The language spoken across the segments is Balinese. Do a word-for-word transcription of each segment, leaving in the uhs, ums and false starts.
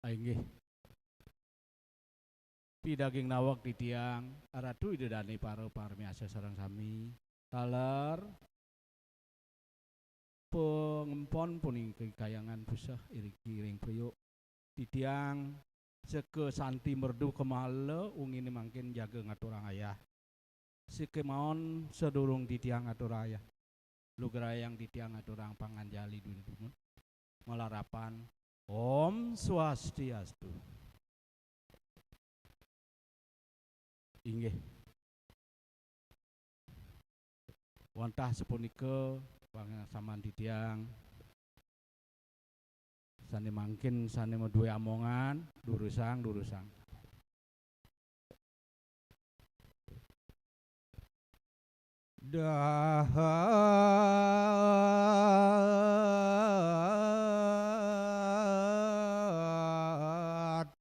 Ah, inggih. Pidaging naweg titiang, Ratu Ida Dane para parmiasa sareng sami. Taler pangempon puniki kayangan puseh iriki ring priuk. Titiang seka santi merdu kemala ungine mangkin jaga ngaturang ayah. Sikemaon sadurung titiang ngaturang ayah. Lugrayang titiang ngaturang panganjali dumun. Malarapan Om Swastiastu. Inggih. Wantah sapunika pangasaman titiang sane mangkin sane maduwe amongan, durusang, durusang. Dahat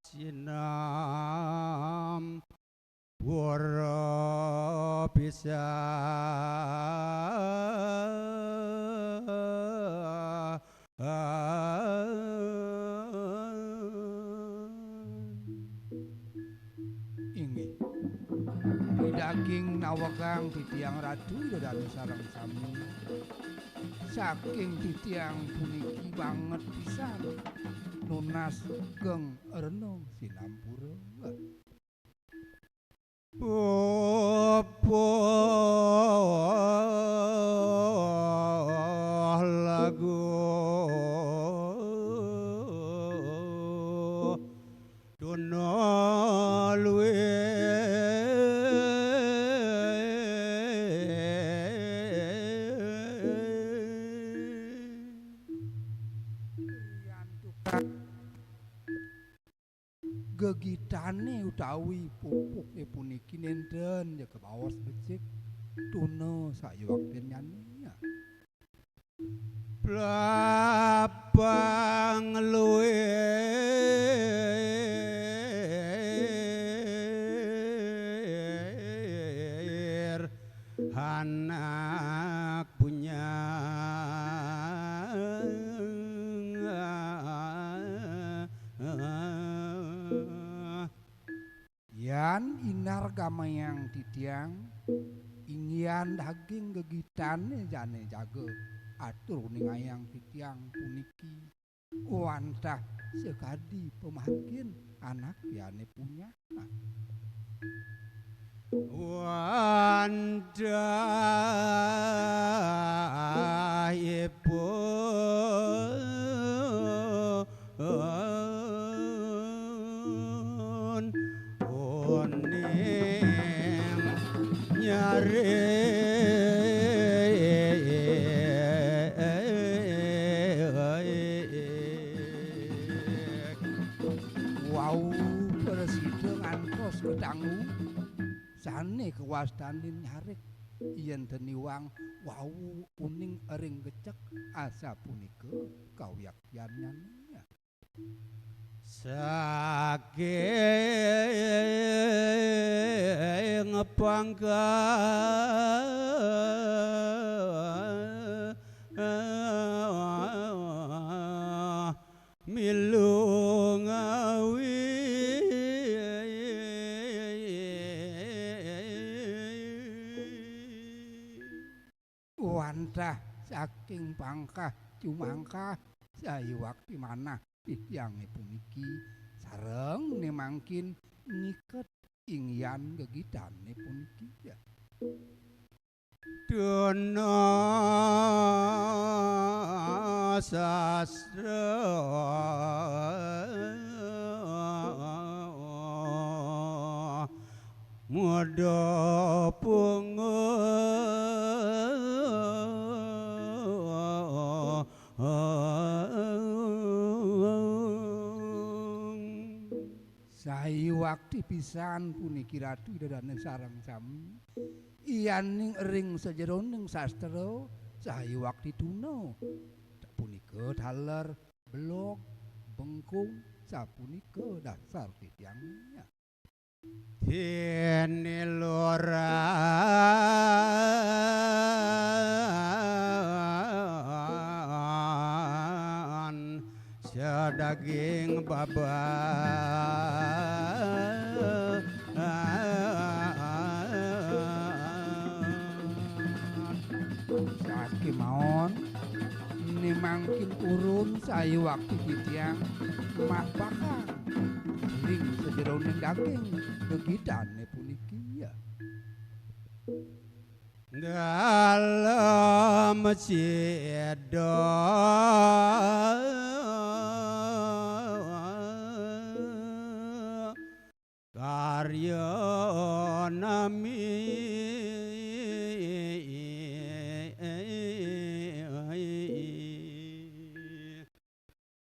sinam pura pisan. Inggih. Pidaging nawegang titiang Ratu Ida Dane sareng sami. Saking titiang puniki banget pisan nunas geng rena sinampura. Pupuh lagu tuna luir. Gegitane utawi pupuke puniki nenten ja kabaos becik tuna sayuwaktinnyané. Plapang luir anak punya. Yan inar gamayang titiang, inggihan daging gegitane jane jaga atur uningayang titiang puniki wantah sakadi pamangkin anak yane punya. Wantah ipun uning nyarik. Wau prasida ngantos katanggu sane kawastanin nyarik yen teniwang wau uning ring gecek asapunika kawiaktiannyane. Saking pangkah milu ngawi. Wantah saking pangkah jumangkah sayuwakti manah titiange puniki sareng ne mangkin ngiket inggihan gegitane puniki. Tuna sastra muda pungung. Sayuwakti pisan puniki Ratu Ida Dane sareng sami. Yaning ring sajeroning sastra, sayuwakti tuna. Punika taler, belog, bengkung, sapunika dasar titiangnya. Tiniluran Sadaging babad. Sakémaon, né mangkin purun sawiakti titiang mapakang ring sajeroning daging gegidané puniki. Dalem sida karya nami.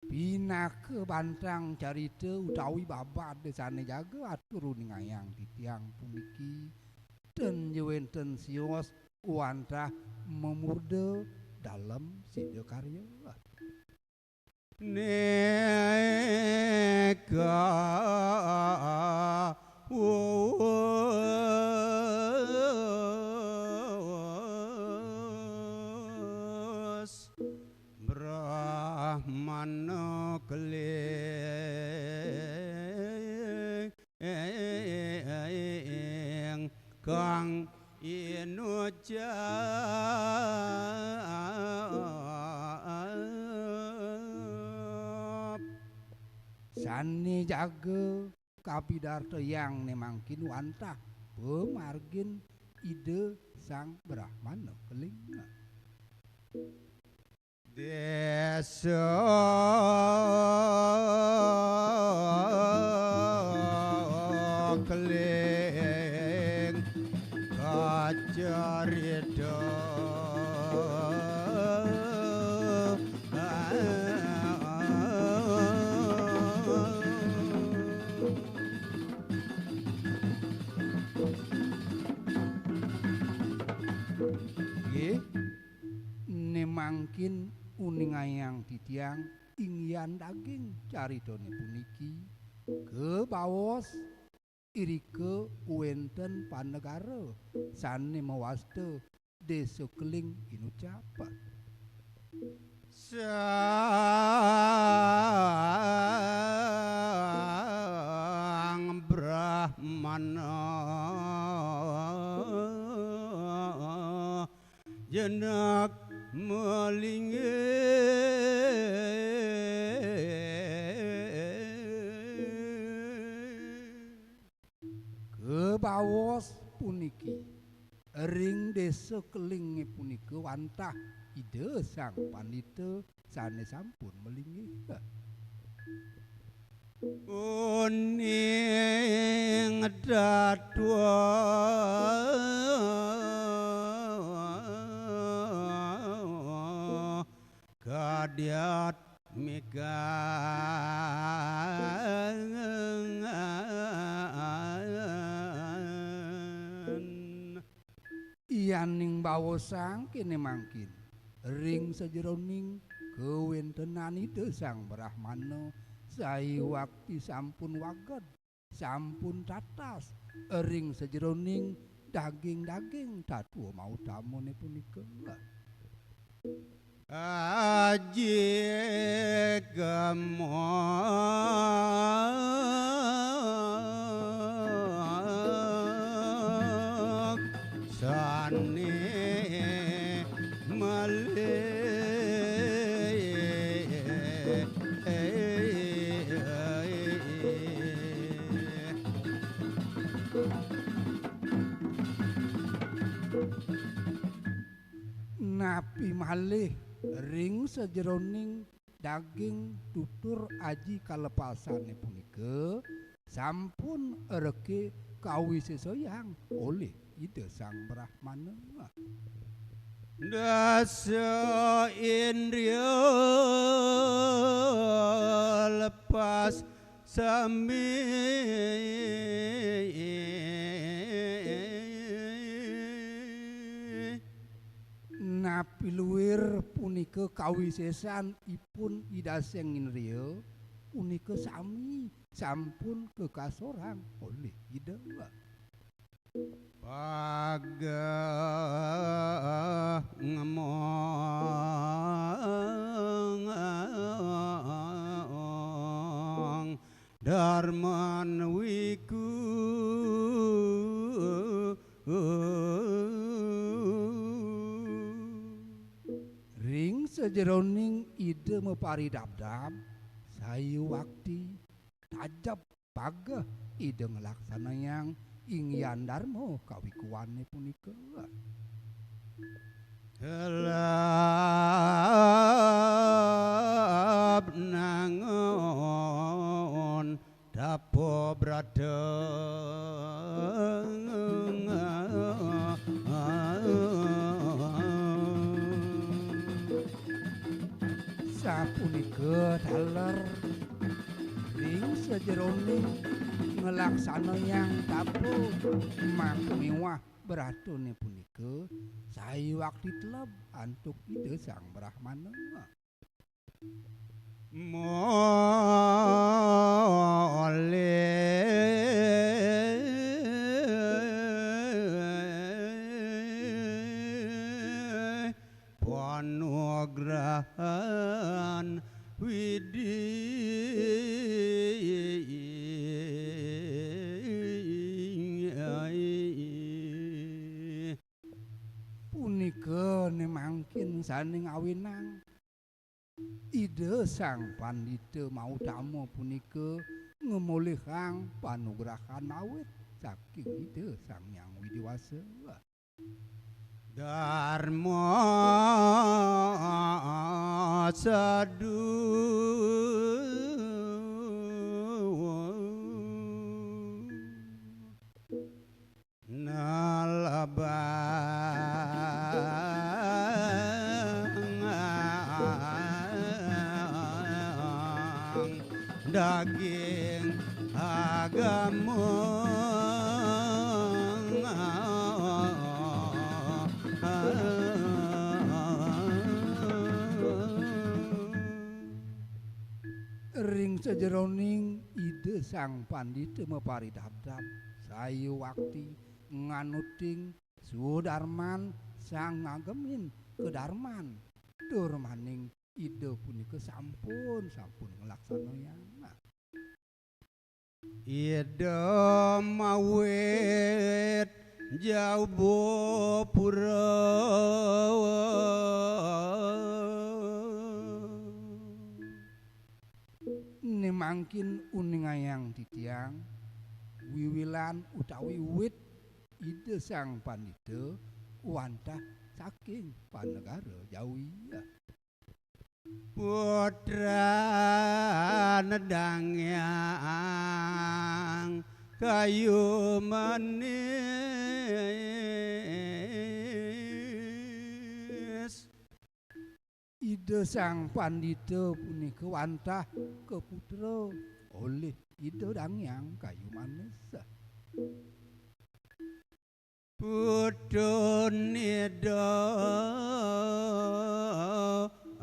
Pinaka bantang carita utawi babad sané jaga atur uningayang titiang puniki, ten ja wénten sios wantah mamurda dalem sida karya. Nika wus Brahmana Keling kang inucap. Sané jaga kapidartayang né mangkin wantah pamargin Ida Sang Brahmana Keling. Désa Keling kacarita. Nggih, né mangkin uningayang titiang inggihan daging caritané puniki, kabaos irika wénten panegara sané mawasta Désa Keling inucap. Sang Brahmana jenek malinggih. Kabaos puniki, ring Désa Kelingé punika wantah Ida Sang Pandita sané sampun malinggih. Uning tatwa kadiatmikan. Yaning baosang kéné mangkin, ring sajeroning kawéntenan Ida Sang Brahmana, sawiakti sampun waged, sampun tatas, ring sajeroning daging-daging tatwa mautamané punika. Aji gemuk sané malih. Napi malih ring sajeroning daging tutur aji kalepasané punika sampun reké kawisésayang olih Ida Sang Brahmana. Dasa indriya lepas sami. Napi luir punika kawisésan ipun Ida Sang Indriya, punika sami sampun kakasorang olih Ida. Pageh ngomong Darman wiku. Ring sajeroning Ida maparidabdab, sayuwakti tajep pageh Ida nglaksanayang inggihan darma kawikuwané punika. Helap nangon tapa brata. Sapunika taler ring sajeroning nglaksanayang tapa makmiwah bratané punika, sayuwakti teleb antuk Ida Sang Brahmana. Molih panugrahan Widi. Punika né mangkin sané ngawinang Ida Sang Pandita Mautama punika ngamolihang panugrahan mawit saking Ida Sang Hyang Widi Wasa. Darma sadu nalabang daging agama. Ring sajeroning Ida Sang Pandita maparidabdab, sayuwakti nganuting sudarman sang ngagemin kadarman, tur maning Ida punika sampun, sampun nglaksanayang. Ida mawit jauh pura. Né mangkin uningayang titiang wiwilan utawi wit Ida Sang Pandita wantah saking panegara Jawi. Putra nedang yang kayu manis. Ida Sang Pandita punika wantah kaputra olih Ida Dang Hyang Kayu Manis. Putun Ida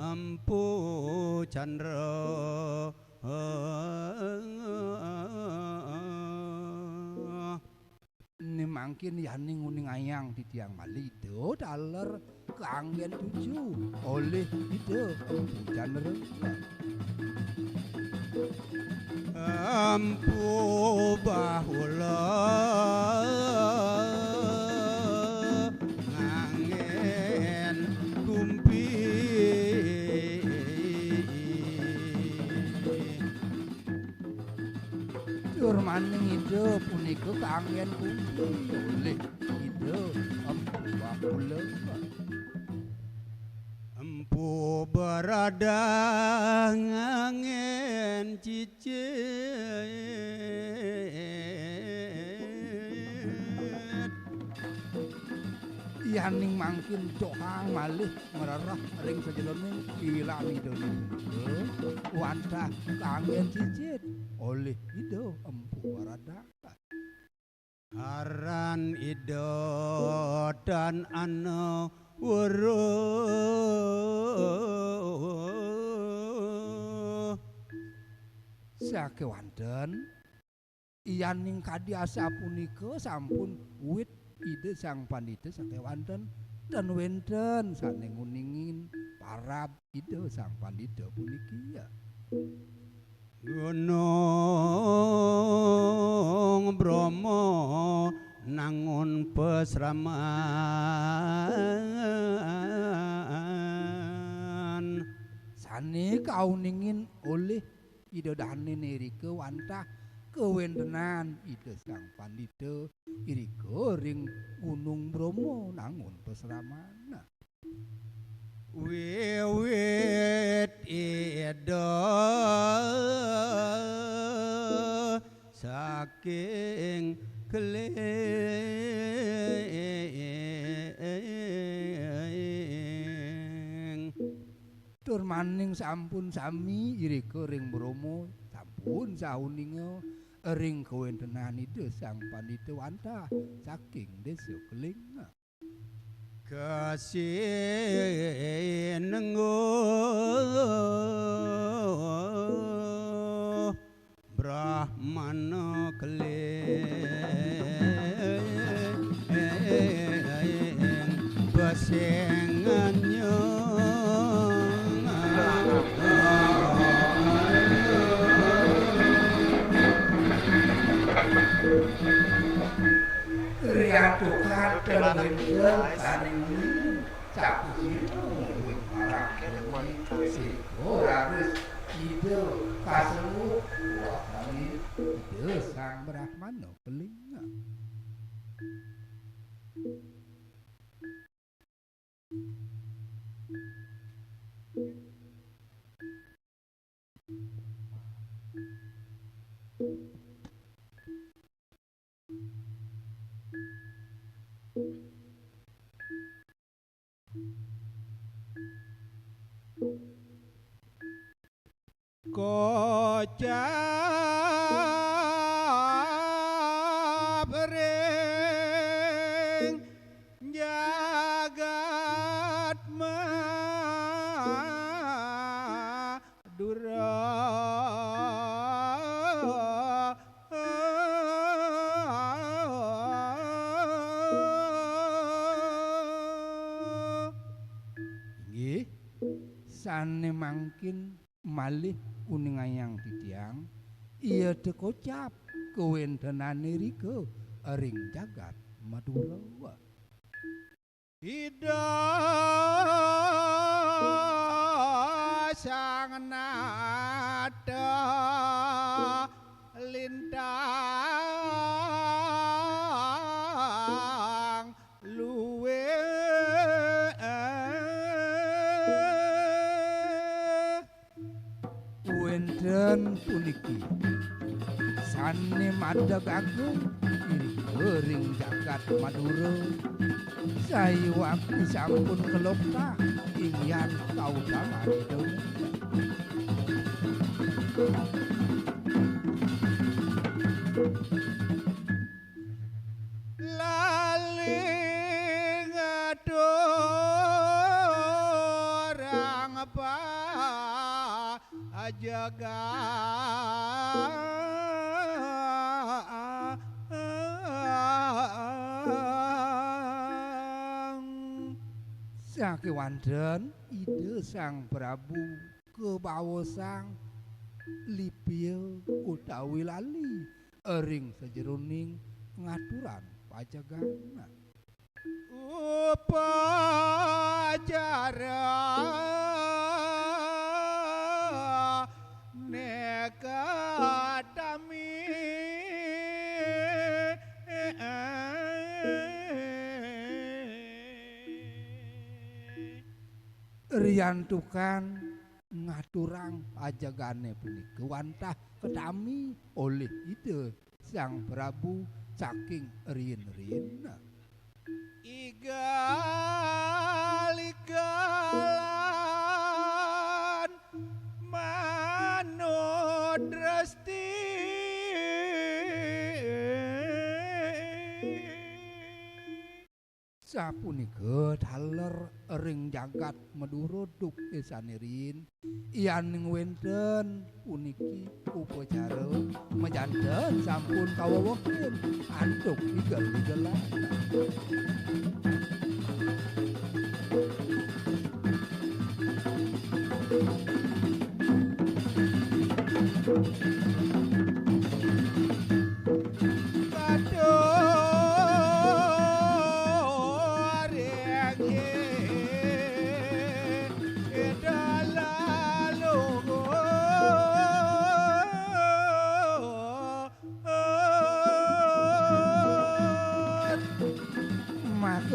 Empu Chandra. Né mangkin yaning uningayang titiang malih Ida taler kaanggén tuju olih Ida Empu Chandra. Empu Bahula nganggén kumpi. Tur maning Ida punika kaanggén kumpi olih Ida Empu Bahula. Empu Baradah nganggén cicit. Yaning mangkin dohang malih ngrereh ring sajeroning wiwilan Ida punika wantah kaanggén cicit olih Ida Empu Baradah. Aran Ida tan ana weruh. Sakéwanten, yaning kadi asapunika sampun wit Ida Sang Pandita sakéwanten, tan wénten sané nguningin parab Ida Sang Pandita puniki. Gunung Bromo nangun pasraman. Sané kauningin olih Ida Dané irika wantah kawéntenan Ida Sang Pandita irika ring Gunung Bromo nangun pasraman. Wiwit Ida saking Keling. Tur maning sampun sami irika ring Bromo, sampun sauninga ring kawéntenan Ida Sang Pandita wantah saking Désa Keling. Kasinengguh Brahmana Keling Pasinganyang. Riantukan ten wénten sané muni, sapunika ing marang sira raris Ida kaseluh, wastané Ida Sang Brahmana Keling. Kocap ring jagat Madura. Inggih, sané mangkin malih uningayang titiang, iya tekocap kawéntenané rika ring jagat Madura. Ida Sang Nata Lintang luwih. Wénten puniki sané madeg agung irika ring jagat Madura, sawiakti sampun kaloktah inggihan kautaman Ida. Lali ngaturang pajagan. Sakéwanten Ida Sang Prabu kabaosang lipia utawi lali ring sajeroning ngaturan pajagan. Upacara nekatami. Riantukan ngaturang pajagané punika wantah katami olih Ida Sang Prabu saking riin-riin. Igal-igalan manut resti. Sapunika taler ring jagat Madura duk désané riin, yaning wénten puniki upacara majanten sampun kawewehin antuk igel-igelan. Maka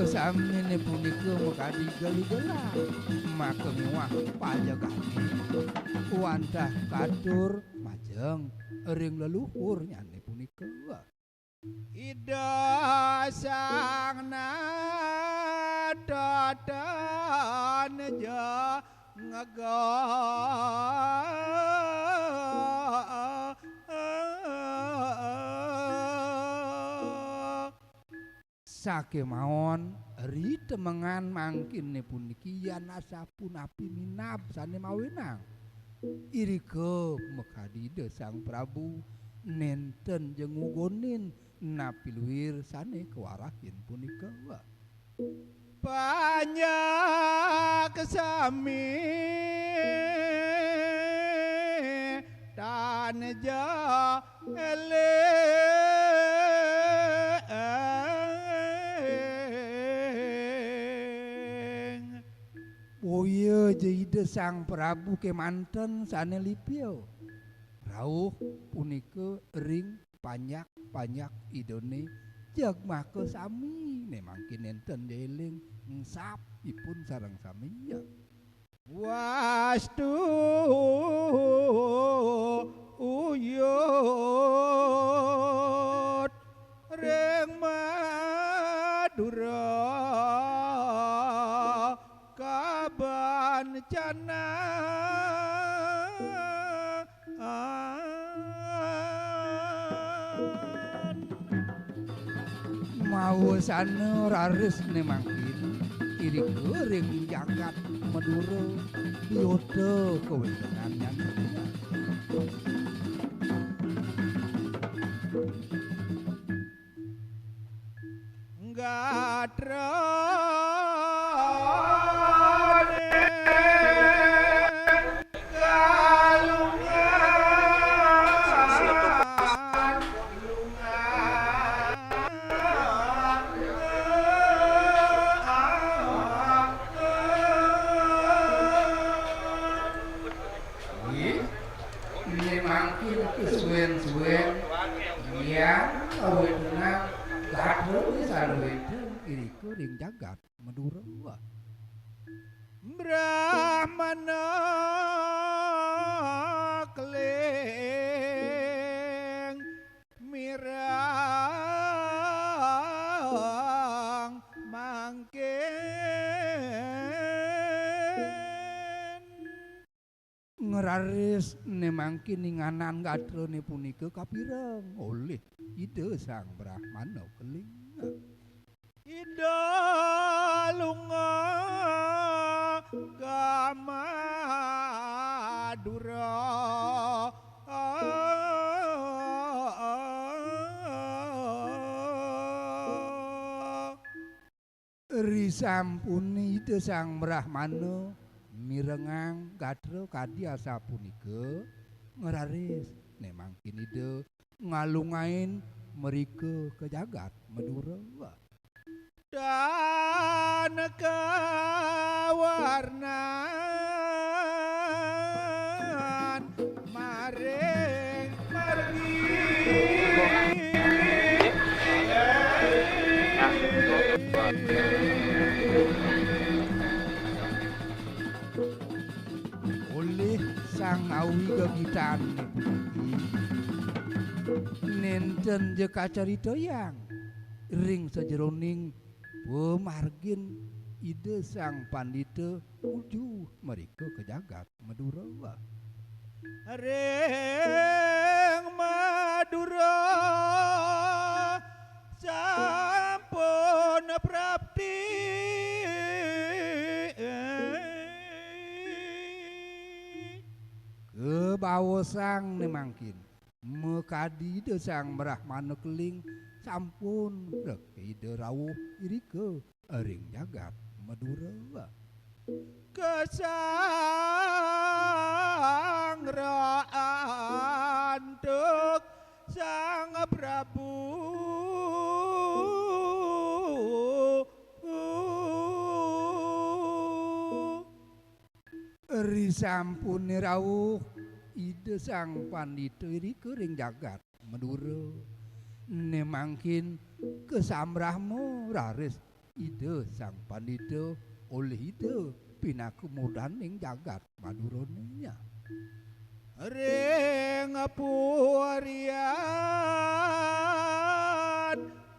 saminé punika makadi gelu-gelan. Maka miwah payegane wantah katur majeng ring leluhurnyané punika. Ida Sang Natataneja ngega. Sakémaon ritemengan mangkinné puniki yan asapunapi minab sané mawenang. Irika makadi Ida Sang Prabu nénten ja ngugonin napi luir sané kawarahin punika. Panjak sami tan ja eling. Boya ja Ida Sang Prabu kémanten sané lipia. Rauh punika ring panjak-panjak Idané, jagmaka sami né mangkin nénten ja éling, engsap ipun sareng sami ya. Wastu uyut ring Madura kabancanan. Mawasana raris né mangkin, irika ring jagat Madura, biota kawéntenannyané. Gatrané kalungan. Nggih, nggih mangkin kesuwen-suwen, nggih, kawetenan gatra sané wénten irika ring jagat Madura. Brahmana Keling mireng mangkin. Ngraris né mangkin inganan gatrané punika kapireng olih Ida Sang Brahmana Keling. Ida lunga ka Madura. Risampuné Ida Sang Brahmana mirengang gatra kadi asapunika, ngraris né mangkin Ida ngalungain mrika ka jagat Madura. Tan kawarnan maring margi. Olih Sang Awi Gegitan puniki nénten ja kacaritayang ring sajeroning pamargin Ida Sang Pandita nuju mrika ka jagat Madura. Ring Madura sampun prapti. Kabaosang né mangkin, makadi Ida Sang Brahmana Keling sampun rek Ida rawuh irika ring jagat Madura. Kasanggra Sampune rawuh Ida Sang Pandita irika ring jagat Madura. Né mangkin kasambrama raris Ida Sang Pandita olih Ida pinaka murdaning jagat Madurané. Ring purian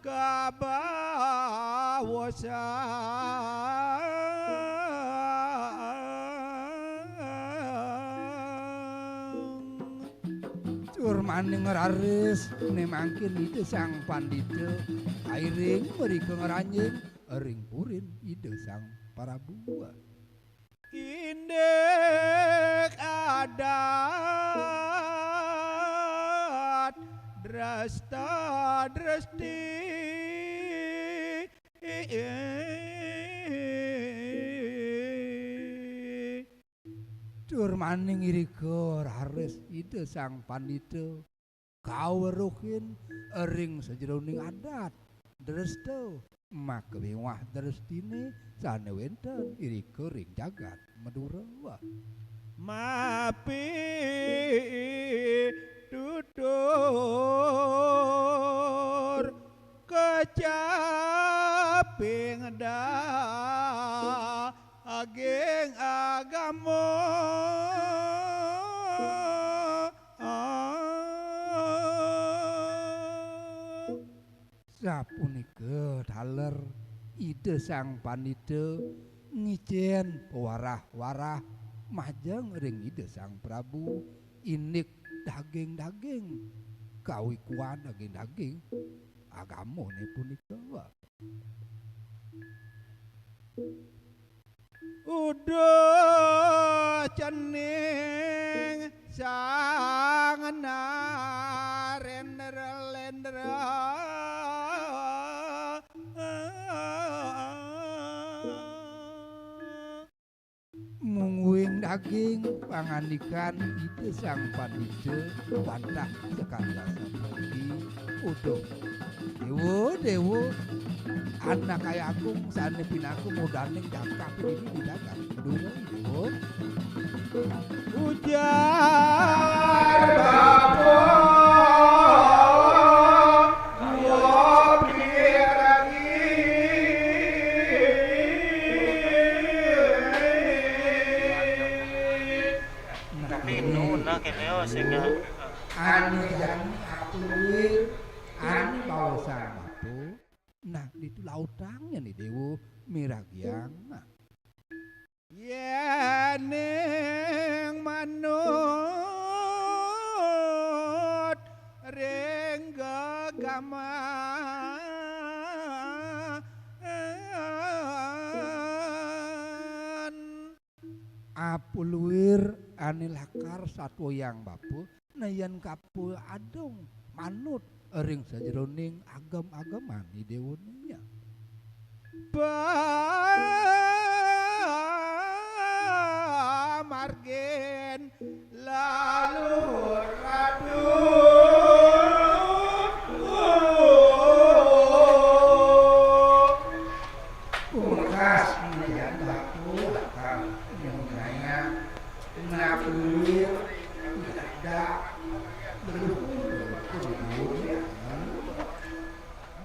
kabawasan. Tur maning raris né mangkin Ida Sang Pandita kairing mrika ngranjing ring purin Ida Sang Prabu. Indik adat dresta dresti. Tur maning irika raris Ida Sang Pandita kaweruhin ring sajeroning adat dresta makamiwah drestiné sané wénten irika ring jagat Madura. Mapi tutur kecaping daging agama. Sapunika taler Ida Sang Pandita ngicén pawarah-warah majeng ring Ida Sang Prabu indik daging-daging kawikuan daging-daging agamané punika. Uduh cening Sang Narendra Lendra. Mungguing daging pangandikan Ida Sang Pandita wantah sakandasan puniki, uduh Déwa, Déwa, anak agung sané pinaka murdaning jagat dini di jagat Madura, Déwa. Ujar bapa, dua piragi. Nah, ini. Nah, kéné, oh, sing, eh, anu jani apa luwih, anu baosang apa? Nah, ditu lautang nyané Déwa miragiang. Nah. Yéning manut ring gegaman. Apa luwih ané lakar satwayang bapa, nah yén kapa adung manut ring sajeroning agem-ageman Idéwané. Pamargin lalu radu. Pungkas melihat batu lakar nyungkaya. Napi ada berhubung.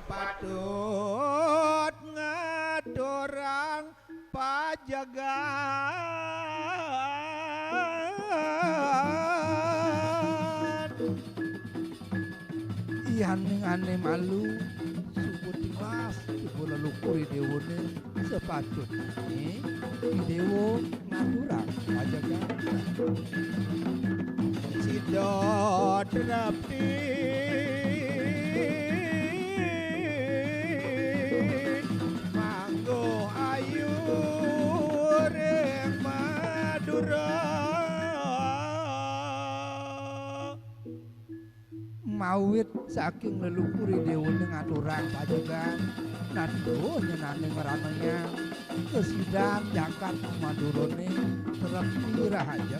Patut ngaturang pajagan. Yaning ané malu, suba tiwas, suba lelukur Idéwané, sapatutné Idéwa ngaturang pajagan. Sida trepti mangguh ayu ring Madura. Mawit saking lelukur Idéwané ngaturang pajagan, nata nyenané ngranayang kasidan jagat Madurané trepti rahaja.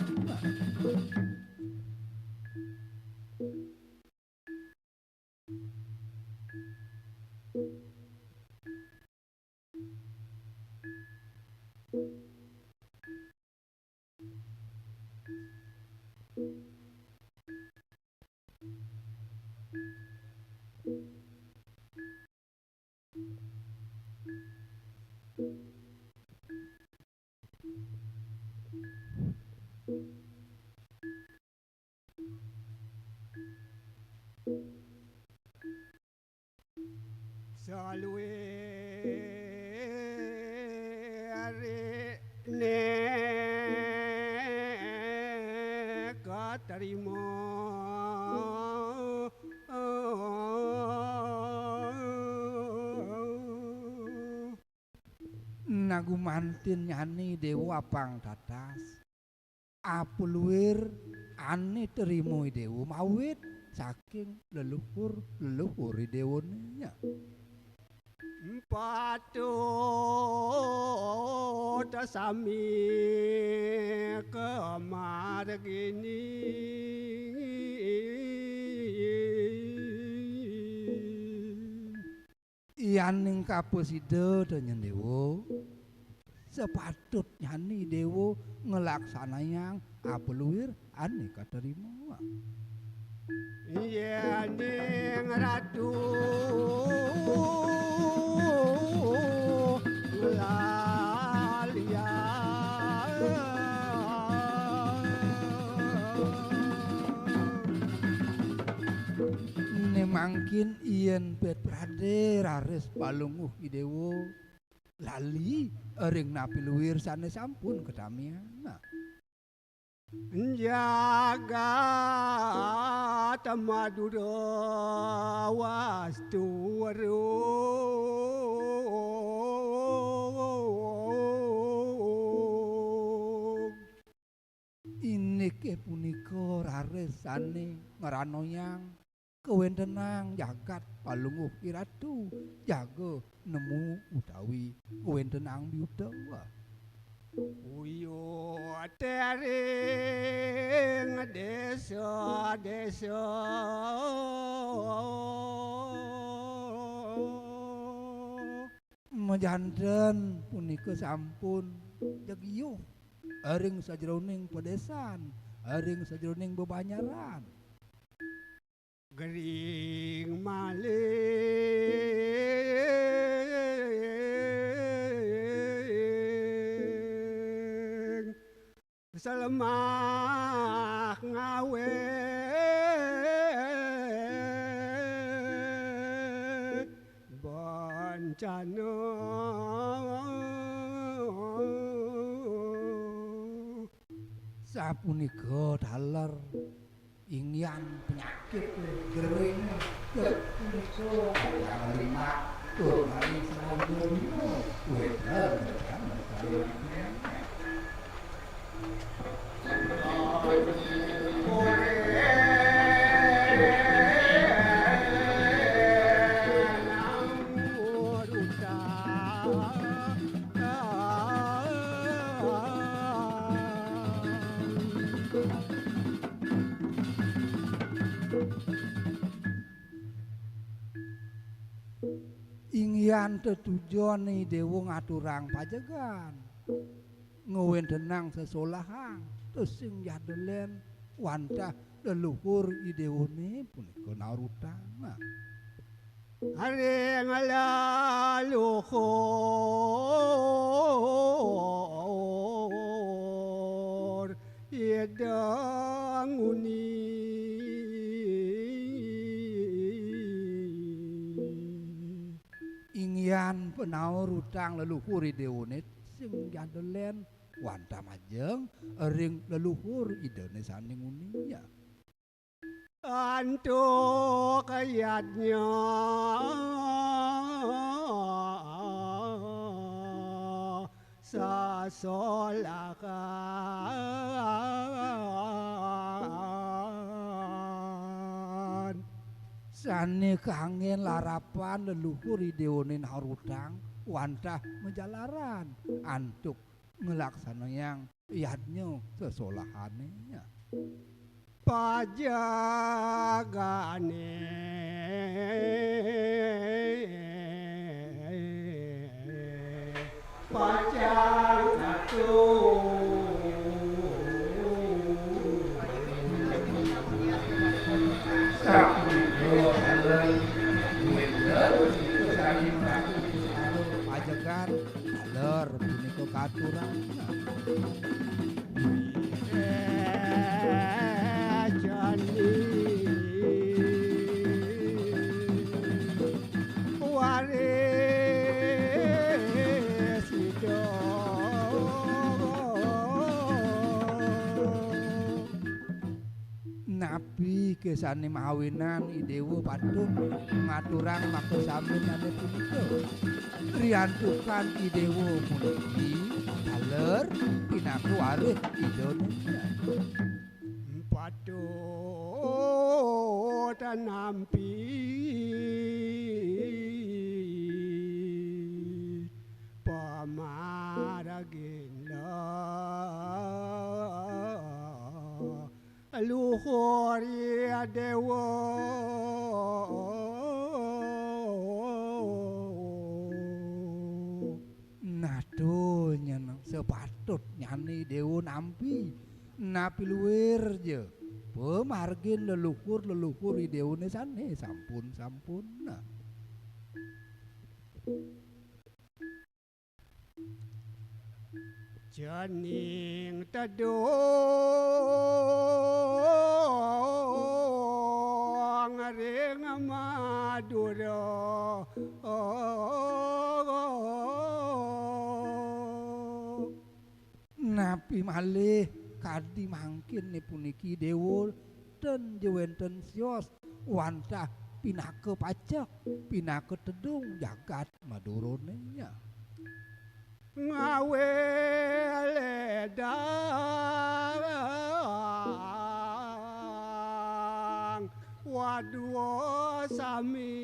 Tarima. Na gumantinnyané Déwa apang tatas. Apaluir ané tarima I Déwa mawit saking leluhur-leluhur I Déwané. Patut sami kamargini. Yaning kaprasida, Déwa, sapatutnyané Déwa nglaksanayang apaluir ané katarima. Yéning Ratu nglaliang. Né mangkin yén pét pradé raris Palungguh I Déwa lali ring napi luir sané sampun katamiang. Jagat Madura wastu weruh. Indiké punika raris sané ngranayang kawéntenan jagat Palungguh I Ratu, jaga nemu utawi kawéntenan biuta. Uyuh tering désa-désa. Majanten punika sampun jegiyuh ring sajeroning padésan, ring sajeroning bebanjaran. Gering maling, salemah ngawé bencana. Sapunika taler inggihan penyakit gering, punika kang limak tur maring saluhuripun wénten. Inggihan tetujon I Déwa ngaturang pajegan, ngwéntenang sesolahan, tusing jadelen wantah leluhur I Déwané punika naurutang. Ring leluhur Ida nguni. Inggihan panaurutang leluhur I Déwané sing jadelen wantah majeng ring leluhur Idané sané nguni. Antuk yadnya sasolahan. Sané kanggén larapan leluhur I Déwané naurutang wantah majalaran antuk nglaksanayang yadnya sesolahané. Pajagané. Pacang atuh. Pajegan taler punika katurang. Jani waris Ida. Napi kesane mawinan I Dewa patut ngaturang makasami ane punika? Riantukan I Dewa puniki taler pinaka waris Idane. Patut nampi pamargin luhur Dewa. Nah, to nyen sepatutnyane Dewa nampi. Napi luir ja. Pamargin leluhur-leluhur I Dewane sane sampun-sampun. Nah. Cening tedong ring Madura. Napi malih kadi mangkin puniki Dewa ten ja wenten sios wantah pinaka pacek, pinaka tedung jagat Madurane nya. Ngawe ledang wadwa sami.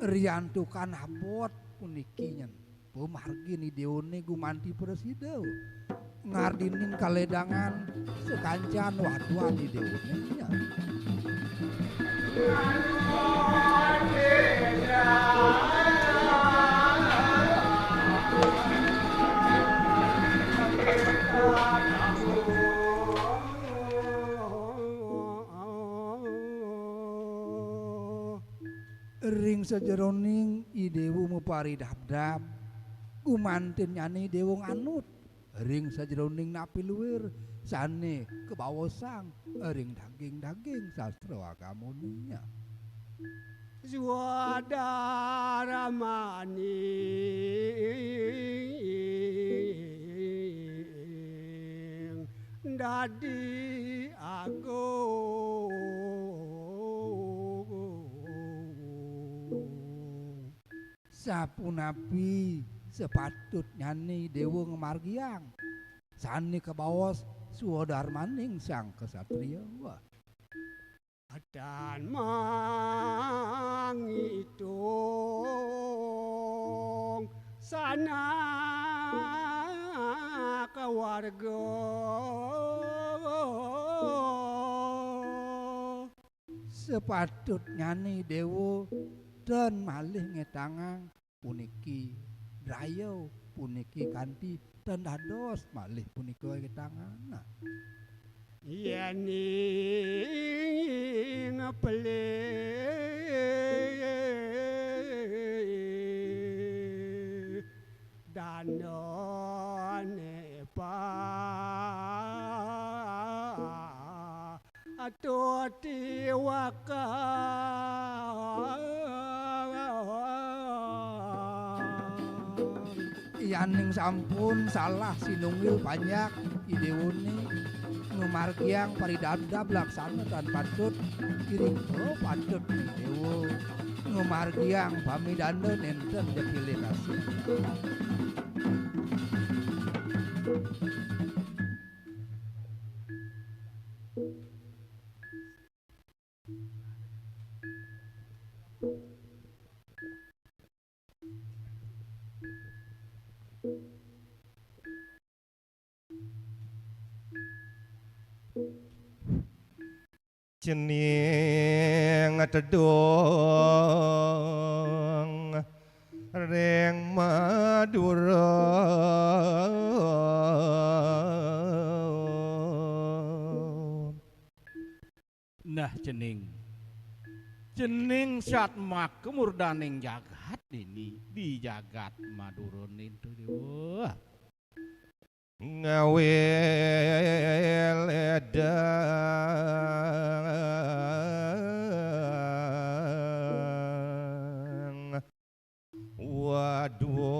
Riantukan abot puniki nyen pamargin I Dewane gumanti prasida. Ngardinin kaledangan sakancan waduan I Dewane nya. Ring sajeroning I Dewa maparidabdab, gumantinnyane I Dewa nganut ring sajeroning napi luir sane kabaosang ring daging-daging sastra agamane nya. Swadaramaning dadi agung. Sapunapi sapatutnyane Dewa ngamargiang sane kabaos swadarmaning sang ksatria? Tan mangitung sanak warga. Sapatutnyane Dewa tan malih ngetangang puniki draya, puniki kanti, tan dados malih punika ngetangang. Yening pelih dandane pa atoti wakang. Yaning sampun salah sinunggil panjak I Dewane ngamargiang paridabdab laksana tan patut, irika patut I Dewa ngamargiang pamidanda nenten ja pilih kasih. Cening tedung ring Madura. Nah, cening. Cening satmaka murdaning jagat dini di jagat Madura nintu, Dewa. Ngawe ledang wadwa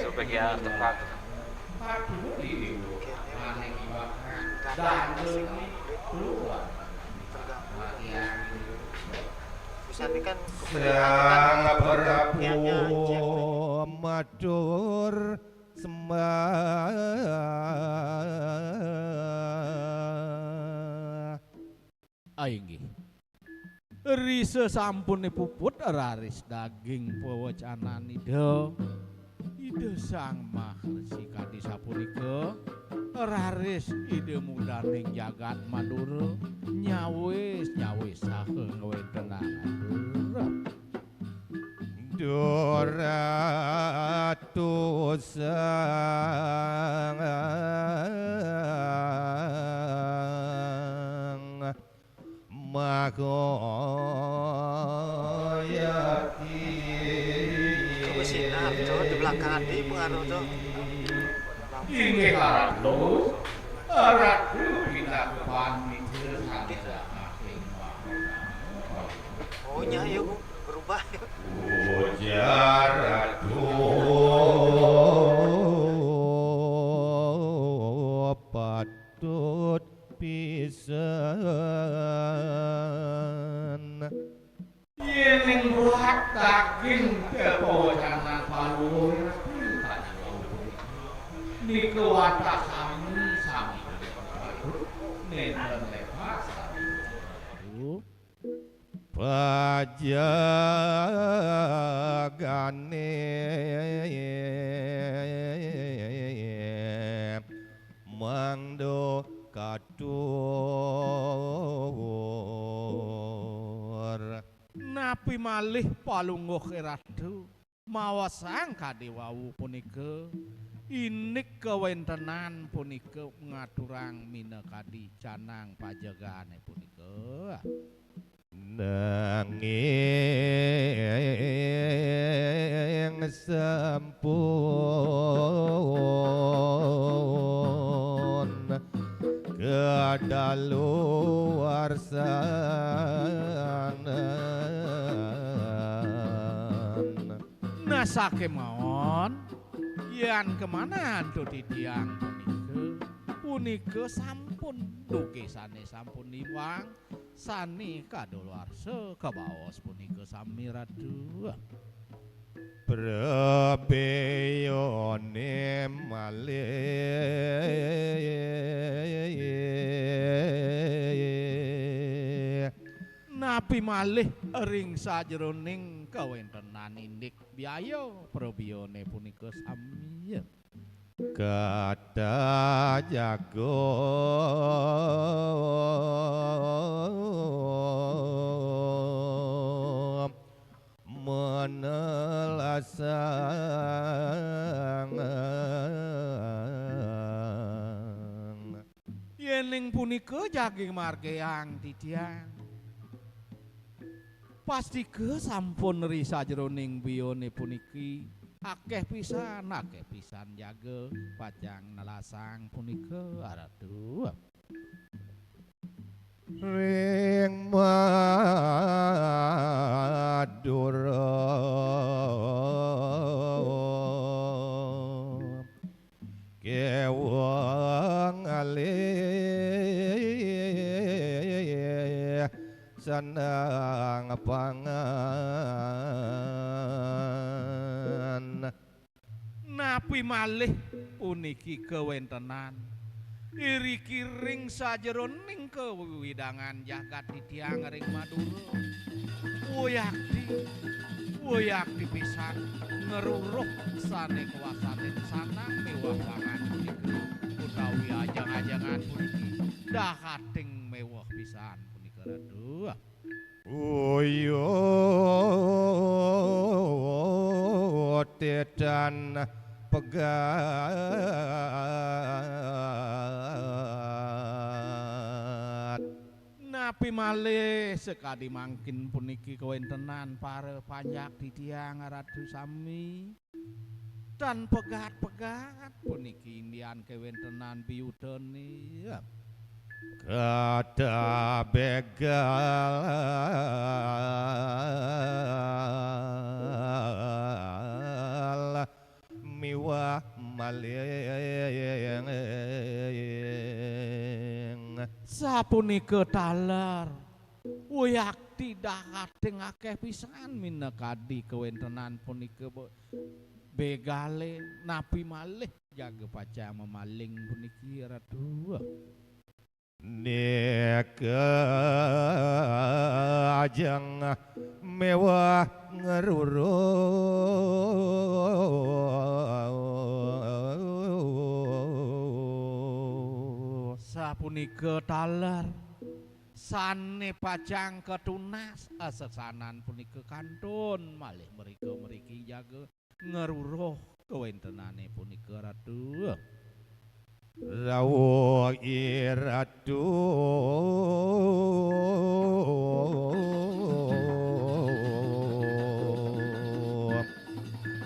Supaya ya tepat. Bisa ini kan kemudian kan Sang Prabu niatnya matur sembah. Ainggih. Risa sampune puput raris daging pawacanan Ida. Ida Sang Maharsi kadi sapunika, raris Ida mudaning jagat Madura nyawis-nyawis saha ngwentenang. Duratu Sang Magoyati. Kebesinap tuh di belakang di pengaruh tuh. Inggih Ratu, Ratu pinaka pamitra saking Sang Hyang Widi. Oh, nya yuk berubah. Ujar Ratu patut pisan. Yening buat daging kepawacanan paluhur nika wantah sami-sami nenten lepas. Pajagane mangdo katur. Napi malih palungguh Ratu maosang kadi wau punika, indik kawentenan punika ngaturang minakadi canang pajagane punika. Nanging sampun kadaluwarsanan. Nah, sakemawon, yan kemana antuk titiang punika? Punika sampun duge sane sampun iwang, sane kadaluwarsa kabaos punika sami Ratu. Prabeyane malih. Napi malih ring sajeroning kawentenan indik biaya prabeyane punika sami. Kata jago menelasang. Yening punika jagi margiang titiang. Pastika sampun ri sajeroning biyane puniki akeh pisan, akeh pisan jaga pacang nelasang punika, Ratu. Ring Madura kewang alih seneng pangan. Napi malih puniki kawentenan iriki ring sajeroning kawidangan jagat titiang ring Madura. Wayakti, wayakti pisan ngruruh sane kawastanin sanang miwah pangan punika, utawi ajeng-ajengan puniki dahating meweh pisan punika, Ratu. Uyut tetan pegat. Napi malih sakadi mangkin puniki kawentenan para panjak titiang Ratu sami? Tan pegat-pegat puniki indian kawentenan biyutane. Kata begal miwah maling. Sapunika taler. Wayakti dahating akeh pisan minakadi kawentenan punika be-, begale, napi malih jaga pacang mamaling puniki, Ratu. Nika ajeng mewah ngruruh. Sapunika taler sane pacang katunas asesanan punika kantun malih mrika mriki jaga ngruruh kawentenane punika, Ratu. Rawuh i Ratu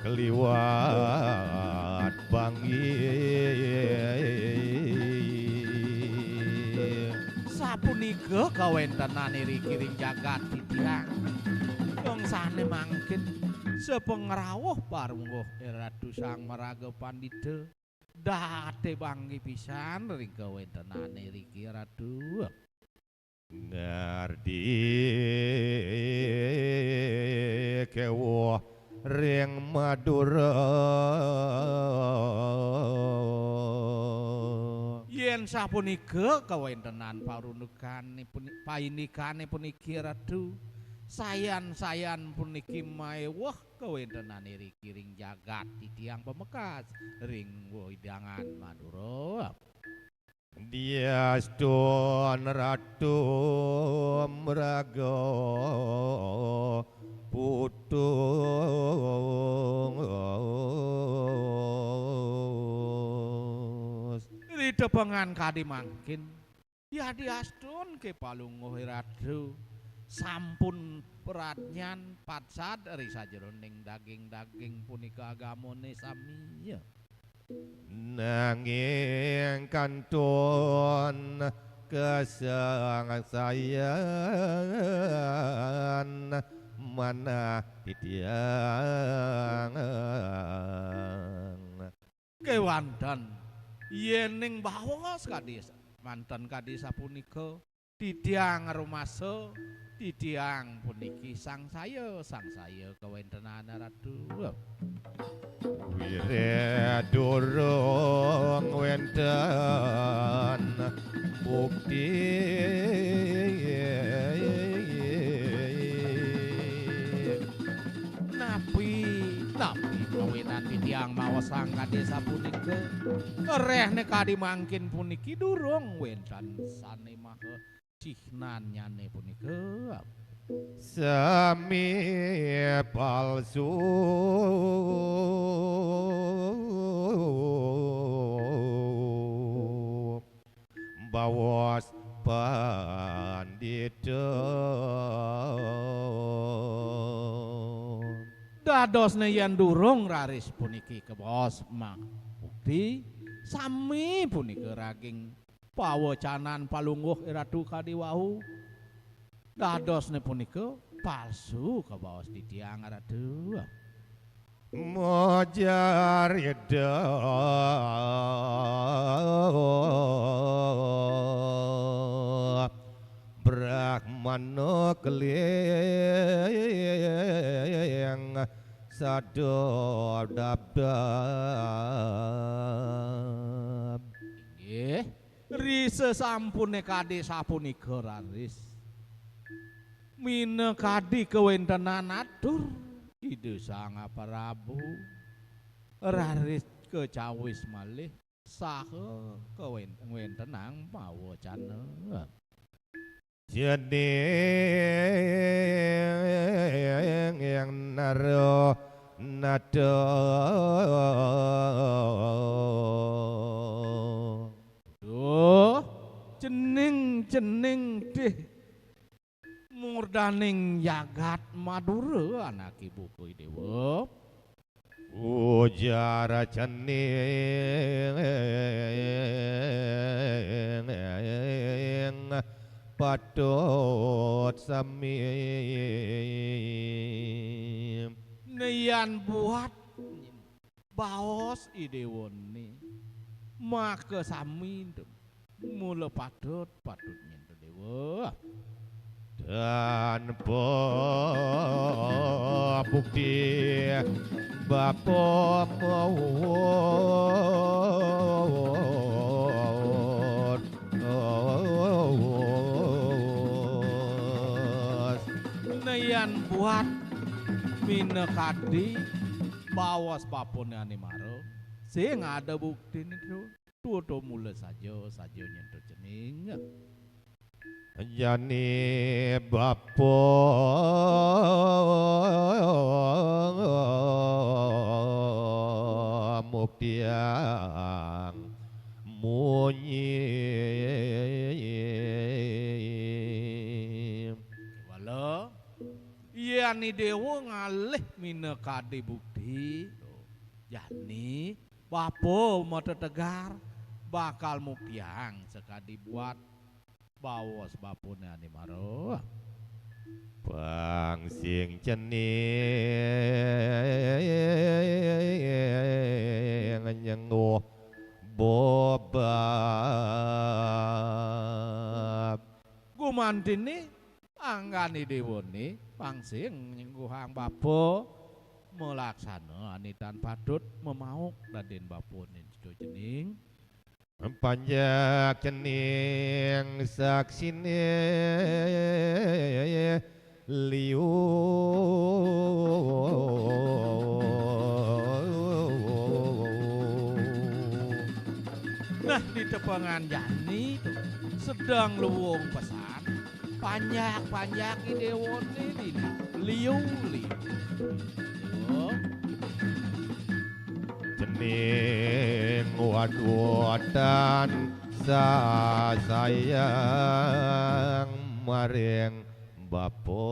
kliwat bangi. Sapunika kawentenan iriki ring jagat titiang. Wong sane mangkin sapangrawuh parungguh Ratu Sang Maraga Pandita. Date bangi pisan ring kawentenane riki, Ratu. Ngardi kewuh ring Madura. Yen sapunika kawentenan parundukane puni-, paindikane puniki, Ratu, sayan-sayan puniki maweh kawentenan iriki ring jagat titiang pamekas ring wewidangan Madura. Diastun Ratu mraga putus. Ritepengan kadi mangkin. Yadiastun ké Palungguh Ratu sampun pradnyan patsad ri sajeroning daging-daging punika agamané sami. Nanging kantun kasangsayan manah titiang. Kéwanten yéning baos kadi manten kadi sapunika, Titiang rumasa, titiang puniki sangsaya, sangsaya kawéntenan Ratu. Wiréh durung wénten bukti. Napi, napi kawinan titiang maosang kadi sapunika? Réhné kadi mangkin puniki durung wénten sané maha cihnannyané punika. Sami palsu. Baos pandita. Dadosné yén durung raris puniki kabaos mabukti, sami punika raging pawecanan palungguh Ratu kadi wau. Dadosné punika palsu kabaos titiang Ratu. Mojar ida Brahmana keling sada dabdab. Inggih, ri sasampuné kadi sapunika raris. Minakadi kawéntenan atur Ida Sang Prabu, raris kacawis malih saha kawén-, ngwéntenang pawacana. Jening nara nata. Duh, jening-jening dih murdaning jagat Madura anaké buka Déwa. Ujar cening patut sami. Né yan buat baos I Déwané, maka sami tu. Mula patut, patut nyentuh Déwa. Tanpa bukti bapa mawon. Né yan buat minakadi baos bapané ané mara, sing ada buktiné tu. Tutu mula saja, saja nyentuh cening. Jani bapa muktiang munyi. Wala, yén I Déwa ngalih minakadi bukti, jani bapa matetegar bakal muktiang sakadi buat baos bapané ané mara. Pang sing cening nyengguh bobab. Gumantiné anggan I Déwané pang sing nyengguhang bapa malaksana ané tan patut mamauk dadin bapané nyentuh cening. Panjak cening saksiné liu. Nah, ditepengan jani tu sedeng luung pesan. Panjak-panjak I Déwané dini liu-liu. Oh. Cening waduh tansah sayang maring bapa.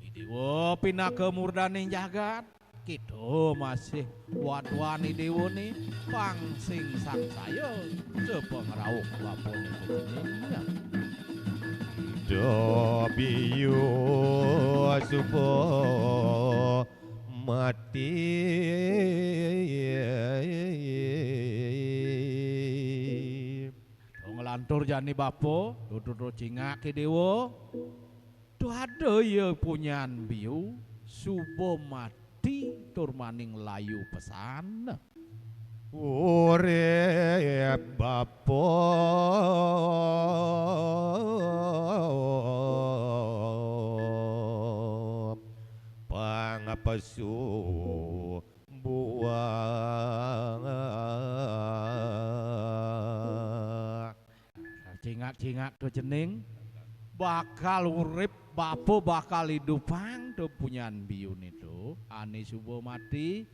I Déwa pinaka murdaning jagat. Kita masih waduh I Déwané pang sing sangsaya sapangrauh bapané kecening. Dobiyu suba mati. Jani bapa, tutu cingak i déwa. Tuh ada ya punyan biu, suba mati tur maning layu pesan. Urip bapa pang pesu buah. Cingak-cingak to cening. Bakal urip, bapa bakal idupang to punyan biune to. Ane suba mati.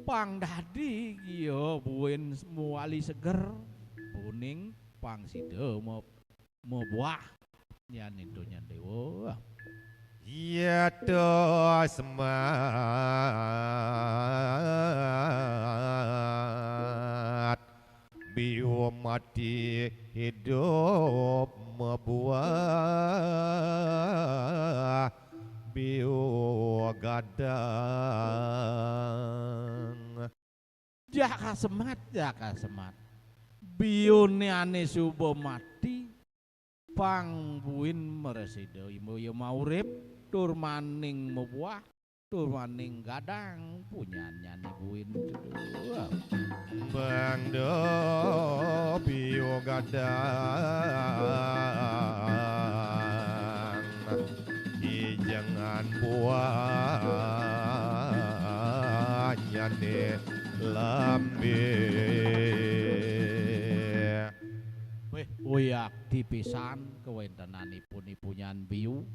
Pang dadi ya buin mawali seger. Buning pang sida ma-, mabuah. Yan itu nyan déwa. Ya to semat. Biu mati hidup mabuah. Biu gadang. Jaka semat, jaka semat. Biune ane suba mati, pang buin mresida imba ya maurip, tur maning mabuah, tur maning gadang punyannyane buin. Bangda biu gadang, ijengan buahnyane lambe. Wih, uyakti pisan kawentenanipun ipunyan biu.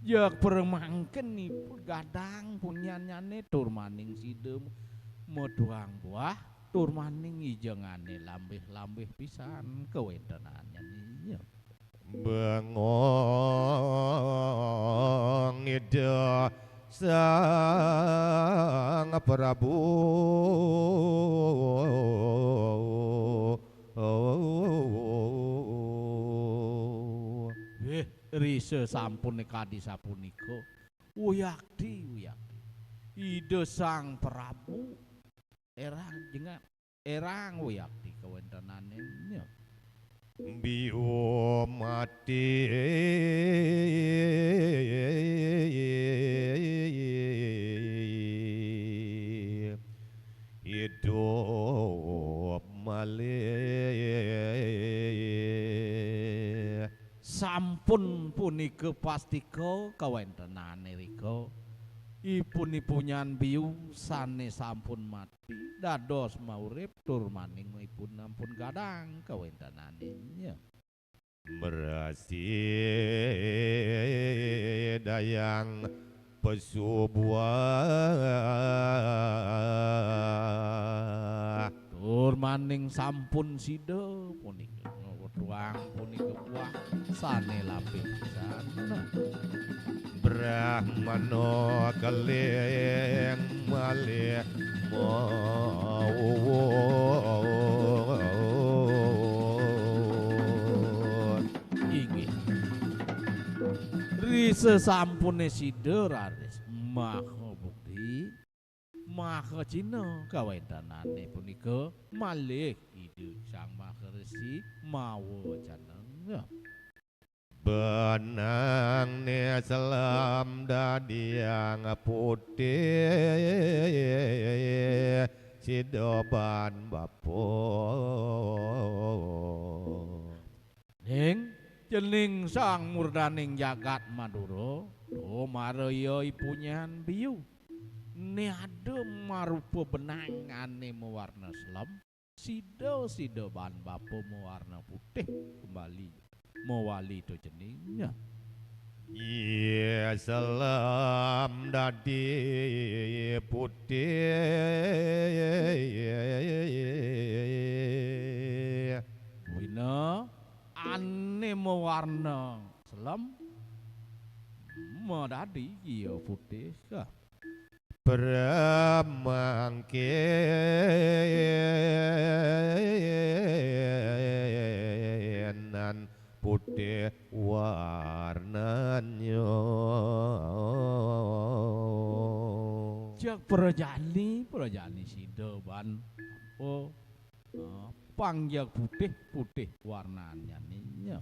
Ya pramangken ipun gadang punyannyane tur maning sida metuang buah, tur maning ijengane lambih-lambih pisan kawentenannyane. Bengong Ida Sang Prabu. Nggih, risa sampun kadi sapunika. Uyakti, uyakti. Ida Sang Prabu erang jengat, erang uyakti kawentenane. Biu mati hidup malih. Sampun punika pastika kawentenane rika. Ipun-ipunyan biu sane sampun mati dados maurip tur maning ipun ampun gadang kawentenane. Mrasidayang pesu buah. Tur maning sampun sida punika, wetuang punika buah sane lapih pisan. Brahmana keling malih mawuwuh. Inggih. Risasampune sida raris maha bukti, maha cina kawentenane punika malih Ida Sang Maha Resi mawacana. Benangne selem dadiang putih sida ban bapa. Ning cening sang murdaning jagat Madura, to mara iya ipunyan biu. Ne ada marupa benang ane mawarna selem, sida-sida ban bapa mawarna putih kembali mawali to cening. Iya selem dadi putih. Buina ane mawarna selem madadi iya putih. Pramangkinan putih warnanya. Jak prajani, prajani sida ban apa? Eh, Pangjak putih-putih warnanya ninya.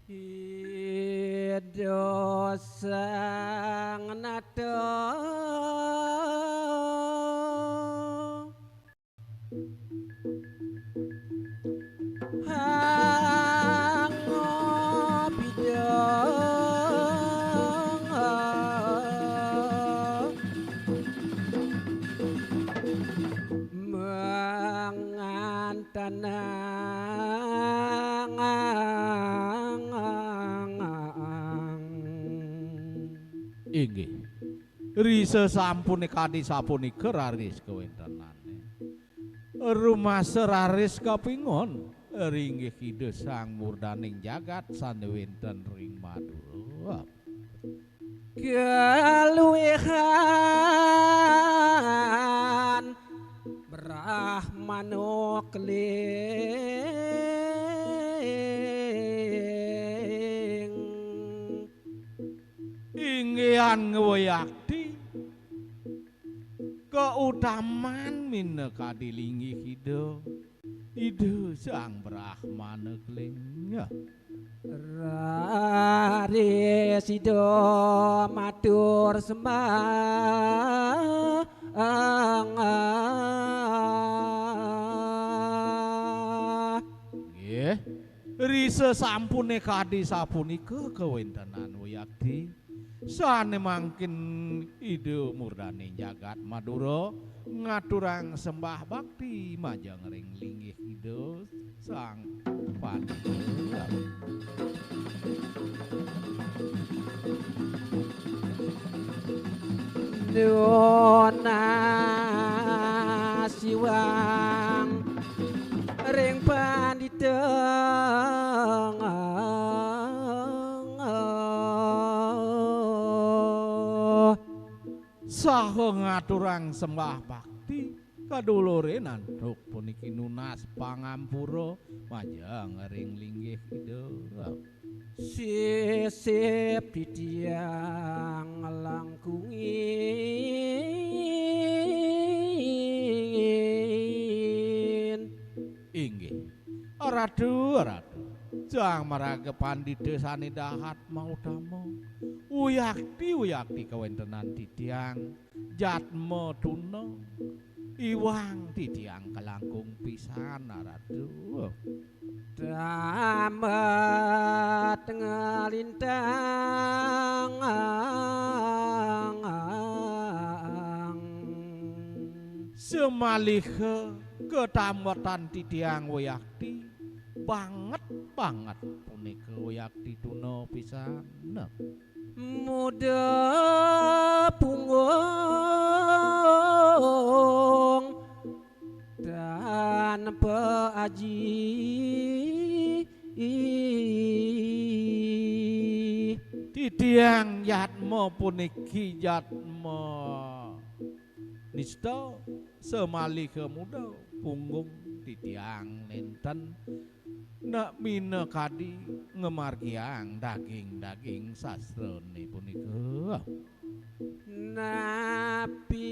Ida sang nata Inggih. Ri sesampune kadi sapunika raris kawentenane. Rumasa raris kapingon ringgih Ida Sang Murdaning Jagat sane wenten ring Madura. Kaluwihan Brahmana Keling. Inggihan ngwayakti kautaman minakadi linggih Ida, Ida Sang Brahmana Keling. Raris Ida matur sembah. Nggih. Ri sesampune kadi sapunika kawentenan wayakti, sane mangkin Ida Murdaning Jagat Madura ngaturang sembah bakti majeng ring linggih Ida Sang Pandita. Nunas siwang ring pandita. Saha ngaturang sembah bakti kadulure antuk puniki nunas pangampura majeng ring linggih Ida. Sisip titiang nglangkungin. Inggih. Ratu, Ratu. Sang maraga pandita sane dahat mautama. Uyakti, uyakti kawentenan titiang jatma tuna. Iwang titiang kalangkung pisan, Ratu. Tamat ngalintang. Semaliha katambetan titiang wayakti, banget-banget punika wayakti tuna pisan. Muda punggung tanpa aji. Titiang jatma puniki jatma nista, semaliha muda punggung titiang nenten nak minakadi ngamargiang daging-daging sastrane punika. Napi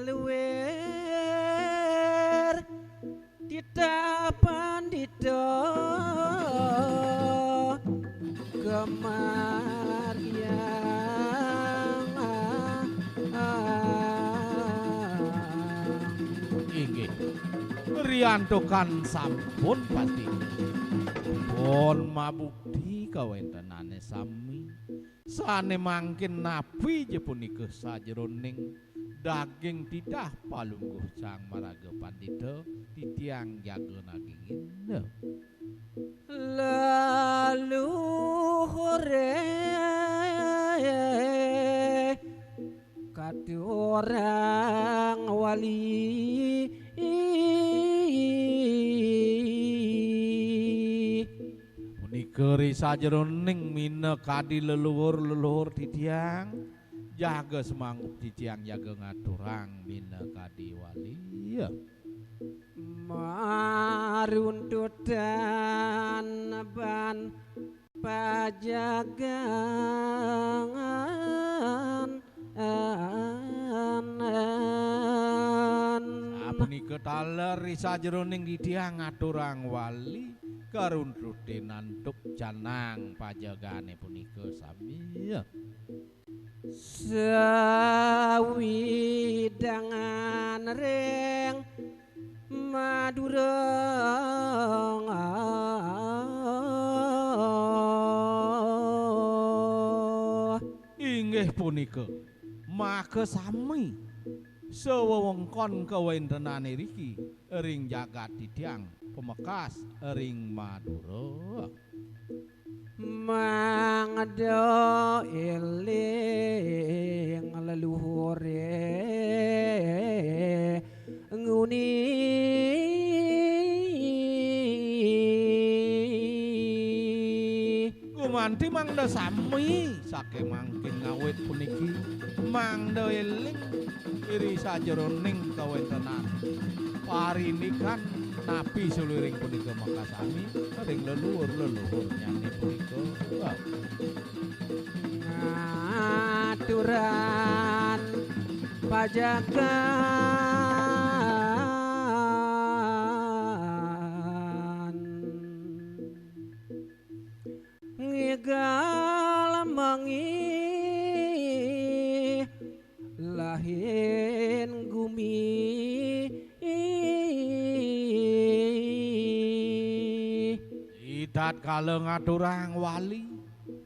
luwir titah pandita kamargiang. Inggih. Riantukan sampun pasti pun mabukti kawentenane sami. Sane mangkin napi ja punika sajeroning daging titah palungguh Sang Maraga Pandita, titiang jaga nagingin. Leluhure katurang wali. Punika ri sajeroning minakadi leluhur-leluhur titiang, Jaga semanggup titiang jaga ngaturang minakadi wali. Maruntutan ban pajagan. Sapunika taler ri sajeroning titiang ngaturang wali karuntutin antuk canang pajagane punika sami. Sawidangan ring Madura. Inggih punika, makasami sawewengkon kawentenan iriki ring jagat titiang pamekas ring Madura. Mangda eling leluhure nguni. Gumanti mangda sami saking mangkin ngawit puniki, mangda eling iri sajeroning kawentenan parindikan napi saluiring punika makasami ring leluhur-leluhurnyane punika. Ngaturan pajagan. Ngigal mangi lahin gumi. Itatkala ngaturang wali,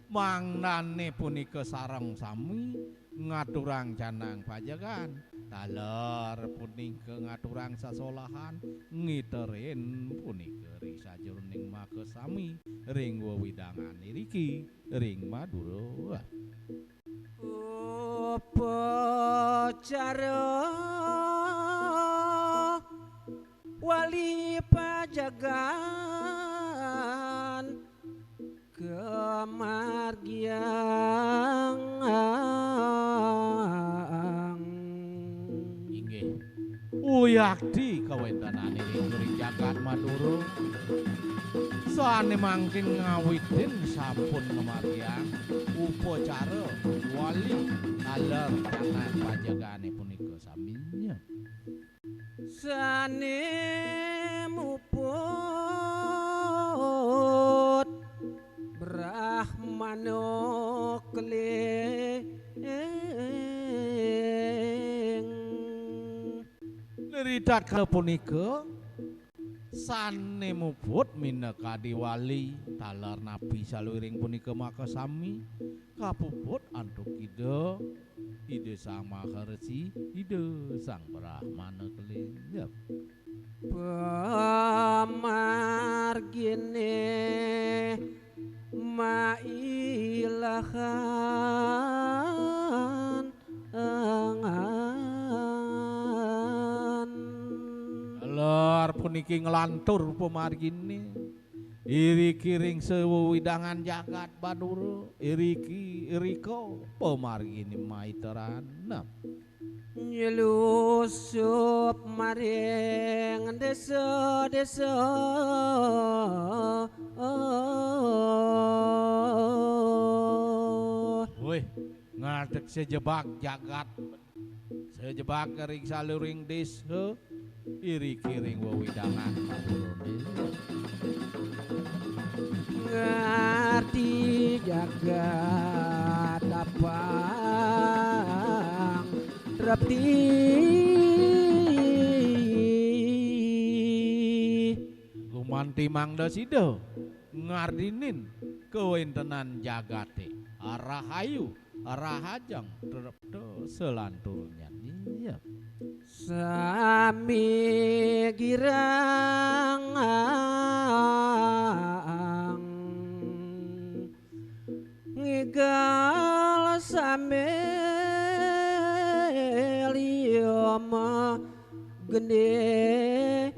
mangdane punika sareng sami ngaturang canang pajagan, taler punika ngaturang sasolahan, ngiterin punika ring sajeroning makasami ring wewidangan iriki ring Madura. Upacara wali pajagan kamargiang. Inggih. Uyakti kawentenane ring jagat Madura. Sane mangkin ngawitin sampun ngamargiang upacara wali taler canang pajagane punika sami. Sane muput Brahmana keling. Ri tatkala punika, sane muput minakadi wali taler napi saluiring punika makasami kapuput antuk Ida, Ida Sang Maharesi, Ida Sang Brahmana keling. Pamargine mailahan. Taler puniki nglantur pamargine. Iriki ring sawewidangan jagat Madura, iriki irika pamargine maiteran. Nylusup maring desa-desa. Wih, ngadeg sejebak jagat. Sejebak ring saluring desa, iriki ring wewidangan Madura. Ngarti jagat apang repti. Gumanti mangda sida ngardinin kawentenan jagate rahayu, rahajeng, trepta salanturnyane. Sami girang ngigal sambil yama gending.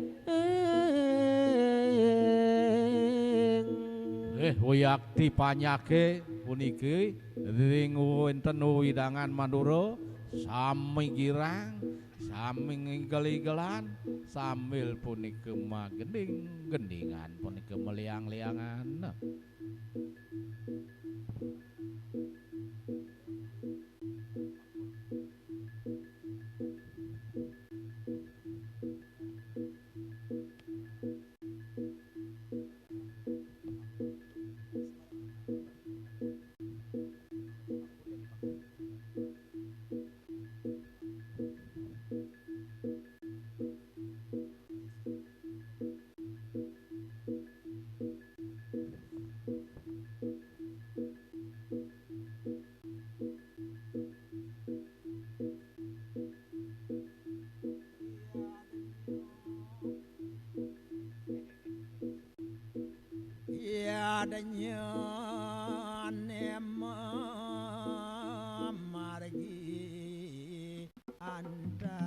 Eh, wiakti panyake puniki ring wenten wewidangan Madura, sami girang, sami ngigel-igelan, sambil punika magending-gendingan, punika maliang-liangan. Yadnya nema margi anta.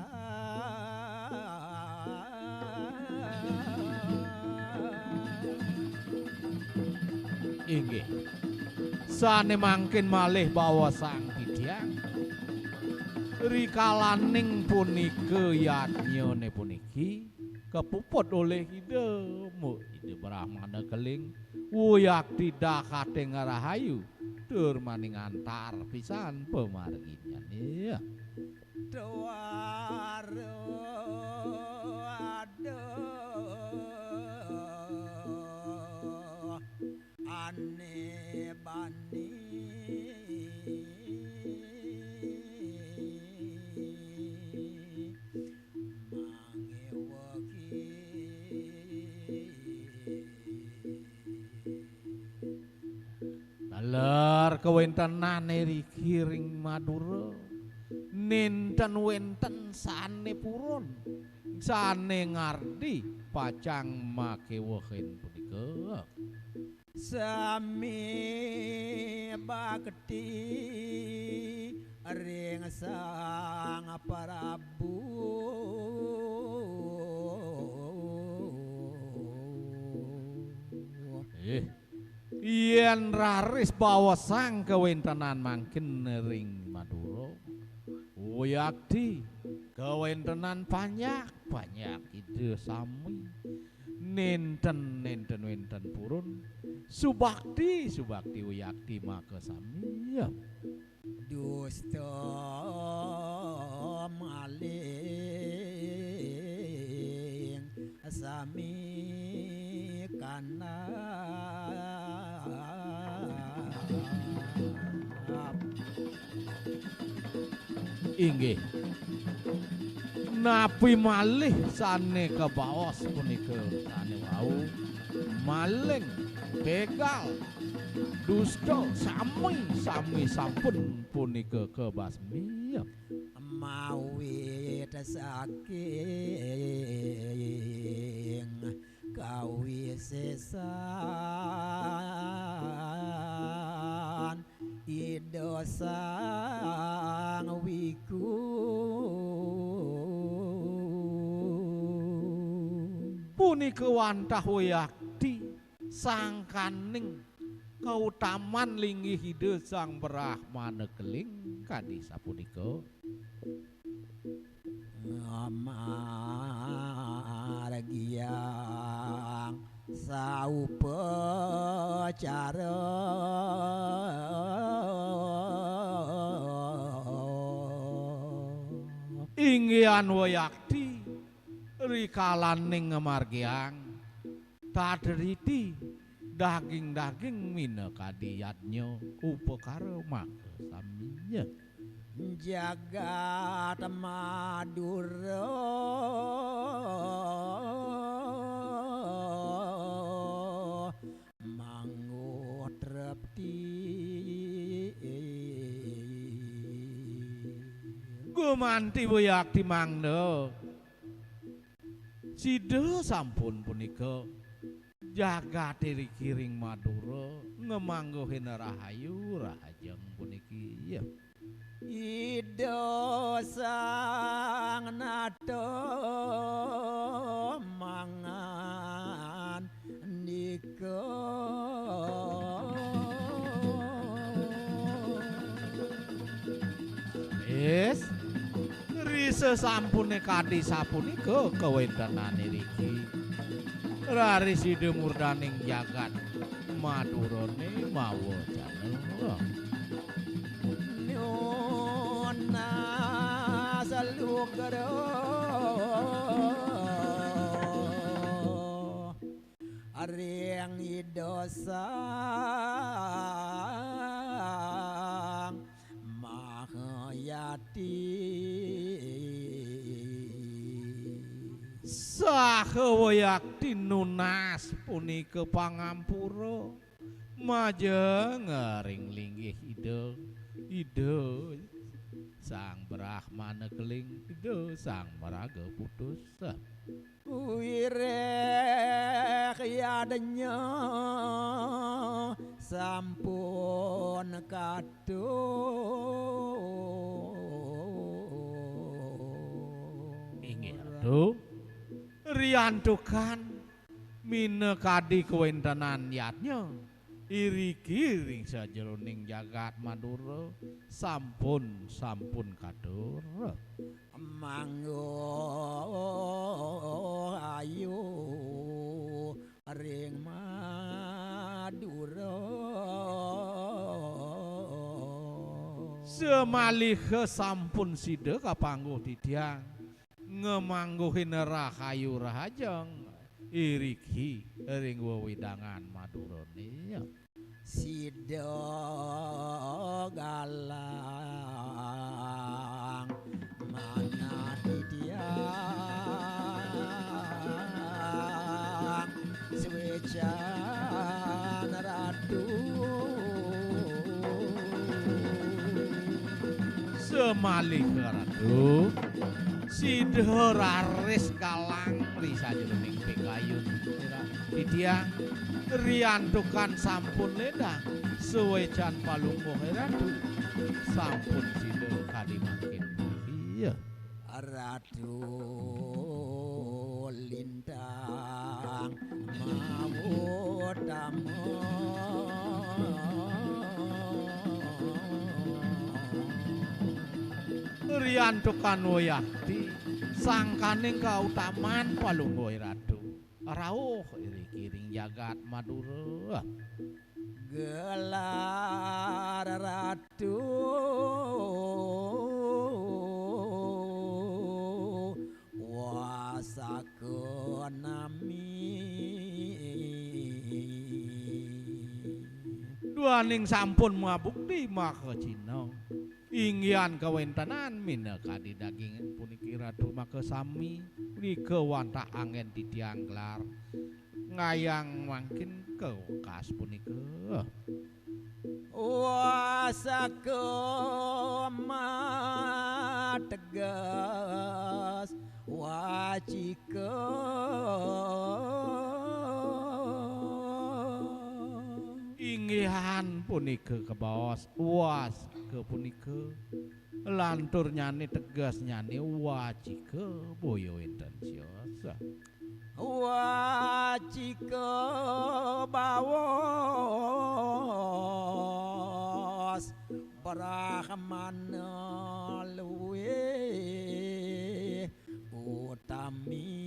Inggih. Sane mangkin malih baosang titiang. Rikalaning punika yadnyane puniki kapuput olih Ida, mu Ida Brahmana Keling, wuyakti dakating rahayu, tur maning antar pisan pamarginyane. Tuara, aduh, ane bani mangewehi. Taler kawentenane riki ring Madura, nenten wenten sane purun, sane ngardi pacang makewehin punika. Sami bakti ring Sang Prabu. Eh, yen raris baosang kawentenan mangkin ring Madura, wuyakti kawentenan panjak, panjak Ida sami. Nenten, nenten wenten purun. Subakti, subakti wuyakti maka sami. Dusta maling sami kana. Inggih. Napi malih sane kabaos punika sane wau? Maling, begal, dusta, sami, sami sampun punika kabasmi. Mawit saking kawisesan Ida Sang Wiku. Punika wantah wayakti sangkaning kautaman linggih Ida Sang Brahmana Keling kadi sapunika. Ngamargiang saupacara. Inggihan wayakti rikalaning ngamargiang tadriti daging-daging minakadi yadnya upakara maka saminya. Jagat Madura manggo trepti. Gumanti wayakti mangda sida sampun punika jagate riki ring Madura ngamangguhin rahayu rahajeng puniki. Ida Sang Nata mangan nika. Sesampune kadi sapunika kawentenan iriki, raris Ida Murdaning jagat Madurane mawacana. Nunas lugra ring Ida Sang Mahayati. Saha wayakti nunas punika pangampura majeng ring linggih Ida, Ida Sang Brahmana Keling, Ida Sang Maraga Putus. Wiréh yadnya sampun katur. Inggih Ratu, riantukan minakadi kawéntenan yadnya iriki ring sajeroning jagat Madura sampun, sampun katur. Mangguh ayu ring Madura. Samaliha sampun sida kapangguh titiang ngamangguhin rahayu rahajeng iriki ring wewidangan Madurane. Sida galang manah titiang suécan Ratu. Samaliha Ratu, sida raris galang ri sajeroning pikayun titiang riantukan sampun ledang suécan palungguh Ratu. Sampun sida kadi mangkin. Iya. Ratu lintang mawutama. Riantukan wayakti sangkaning kautaman palungguh Ratu. Rauh iriki ring jagat Madura. Gelar Ratu wasaka nami. Duaning sampun mabukti maka cina. Inggihan kawéntenan minakadi daging puniki Ratu maka sami punika wantah anggén titiang gelar ngayang mangkin kawekas punika. Wasaka mateges wacika. Inggihan punika kabaos wasaka punika. Lanturnyané tegasnyané wacika boya wénten sios. Wacika baos Brahmana luwih utami.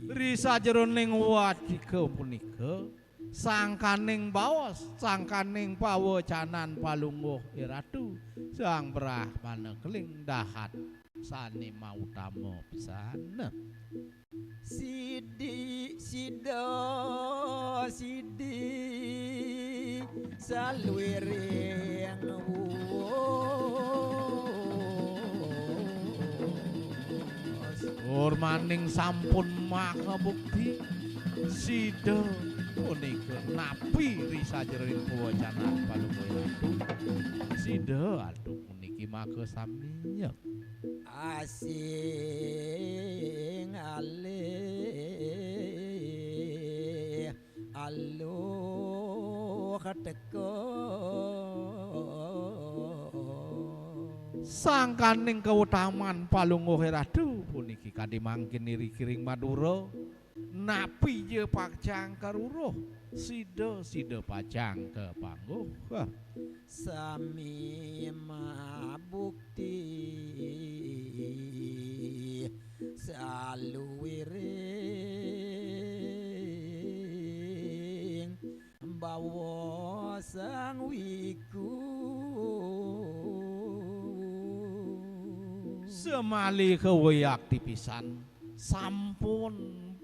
Ri sajeroning wacika punika, sangkaning baos, sangkaning pawecanan palungguh Iratu, Sang Brahmana Keling dahat sané mautama pisan. Sidi, sida, sidi, saluiring wuwus. Urmaning sampun makabukti, sida punika napi ri sajeroning pawecanan palungguh Iratu. Sida aduh puniki maka sami. Asing alih aluh teka. Sangkaning kautaman palungguh Iratu puniki kadi mangkin iriki ring Madura. Napi ja pacang karuruh, sida, sida pacang kapangguh. Sami mabukti saluiring bawa Sang Wiku. Samaliha wiakti pisan sampun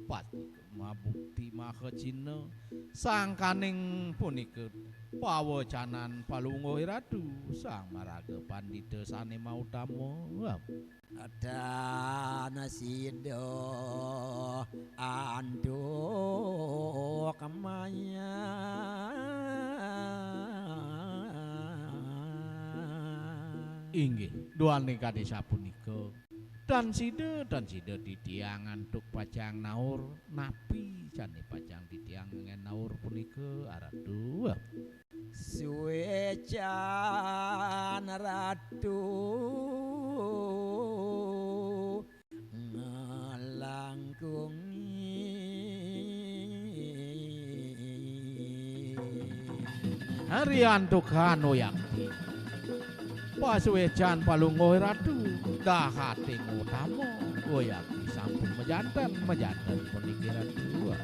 pati mabukti maha cina, sangkaning punika pawecanan Palungguh Ratu Sang Maraga Pandita sane mautama. Tan sida antuk maya. Inggih, duaning kadi sapunika, tan sida, tan sida titiang antuk pacang naur, napi sane pacang titiang nganggen naur punika, Ratu? Suecan Ratu ngelangkungi. Hari antuk anu yakti. Pasuecan Palungguh Ratu, dahating utama, yakti sampun majanten, majanten puniki Ratu.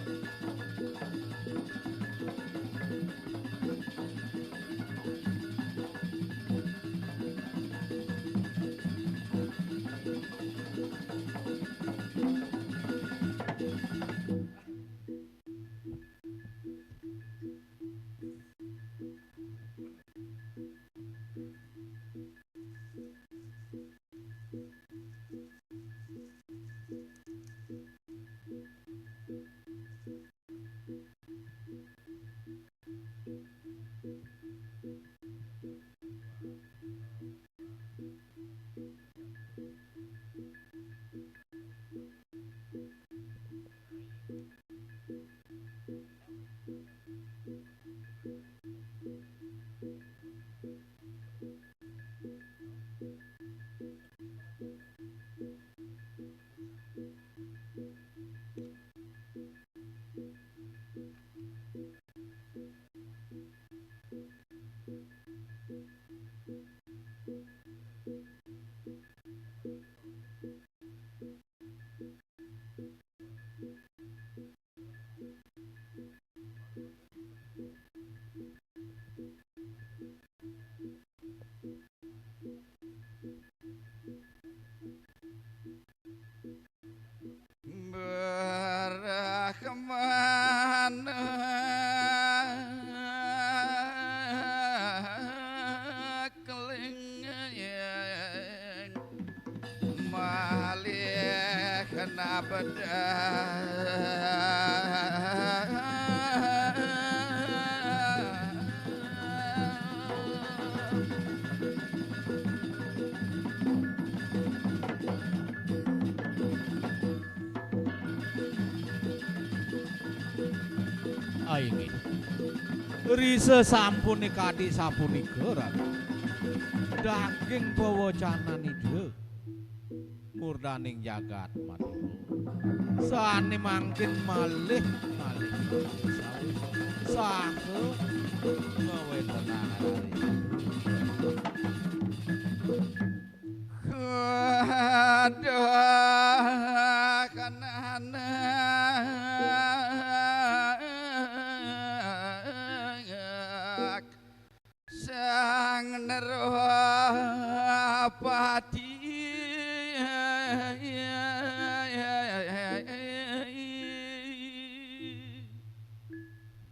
Brahmana keling malih kena bedah. Inggih. Risa sampune kadi sapunika, Ratu. Daging pawecanan Ida, murdaning jagat Madura. Sane mangkin malih, malih saha ngawetenang rarisa. Kudu kananak Sang Nerapati.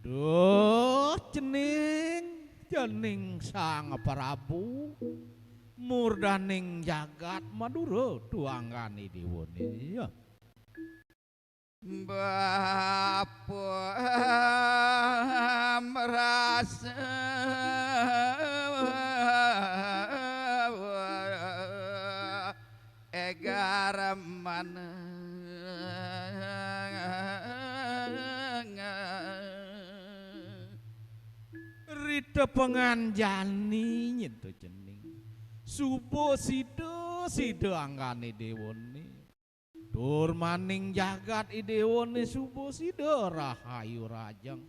Duh, cening, cening Sang Prabu, murdaning jagat Madura, tuanggane dewane. Ya. Bapa merasa egar maneng. Rita panganjani nyen to cening. Suba sida, sida anggane dewane. Tur maning jagat idéwané suba sida rahayu rajeng.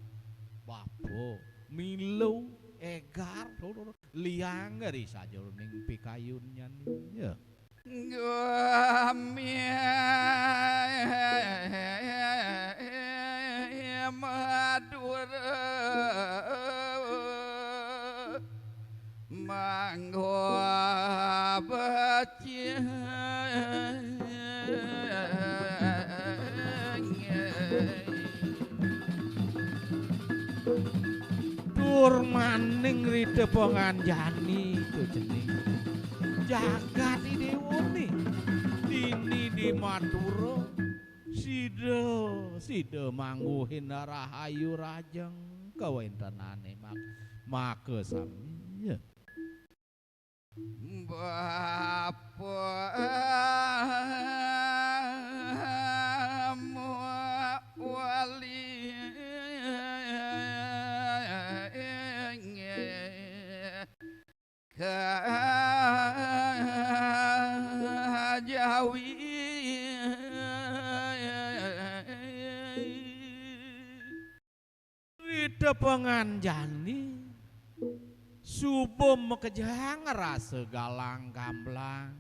Bapa, milu, égar, lur, liang ri sajeroning pikayunnyané. Ya. Gumi Madura mangga becik. Tur maning rita panganjani to cening. Jagat idéwané. Dini di Madura. Sida, sida mangguhin rahayu rajeng kawéntenané mak-, makasami. Ya. Bapa wali kajawi. Rita panganjani suba makejang rasa galang gamblang.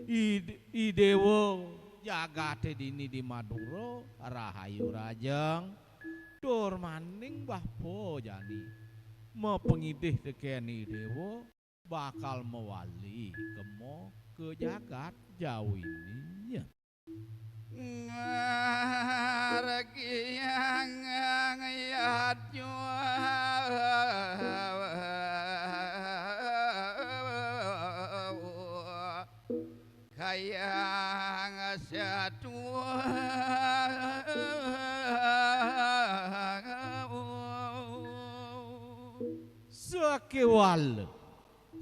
Id-, idéwa jagaté dini di Madura rahayu rajeng. Tur maning bapa jani mapangidih tekén idéwa bakal mawali kema ka jagat Jawiné. Ngargiang yadnya kayang satua. Sakéwala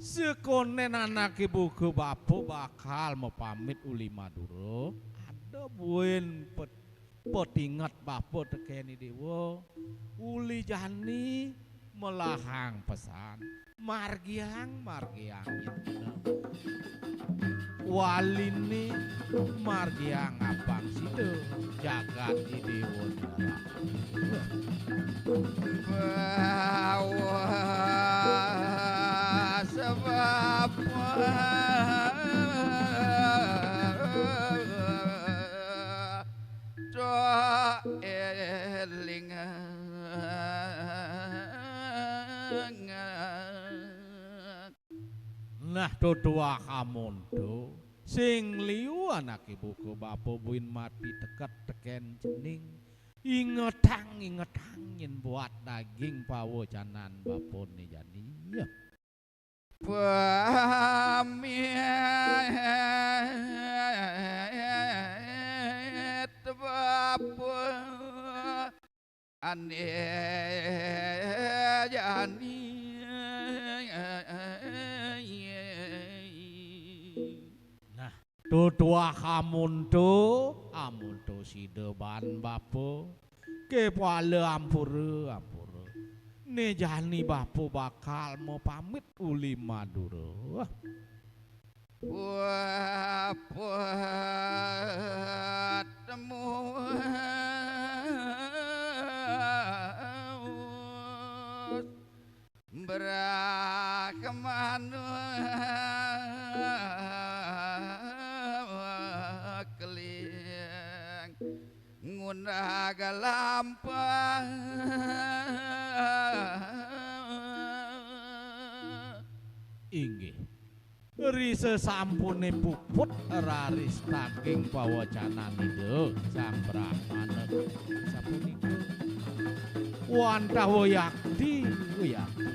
Sakonén anaké buka bapa bakal mapamit uli Madura, ada buin pet-, petinget bapa tekén idéwa, uli jani melahang pesan, margiang, margiang nyana. Waliné margiang apang sida jagat idéwa nara. Bahwa sebab tak elingan. Nah, tutuah amonto, sing liu anaké buka bapa buin mati teket tekén cening. Ingetang, ingetang yén buat daging pawacanan bapané jani. Ya. Pamit bapa ané jani. Nah, tutuah amonto, amonto sida ban bapa. Kepala ampura, ampura. Né jani bapa bakal mapamit uli Madura. Wah, wah, temu Brahmana keling ngundag lampah. Inggih. Ri sasampuné puput raris daging pawacanan Ida Sang Brahmana sapunika. Wantah wayakti, wayakti.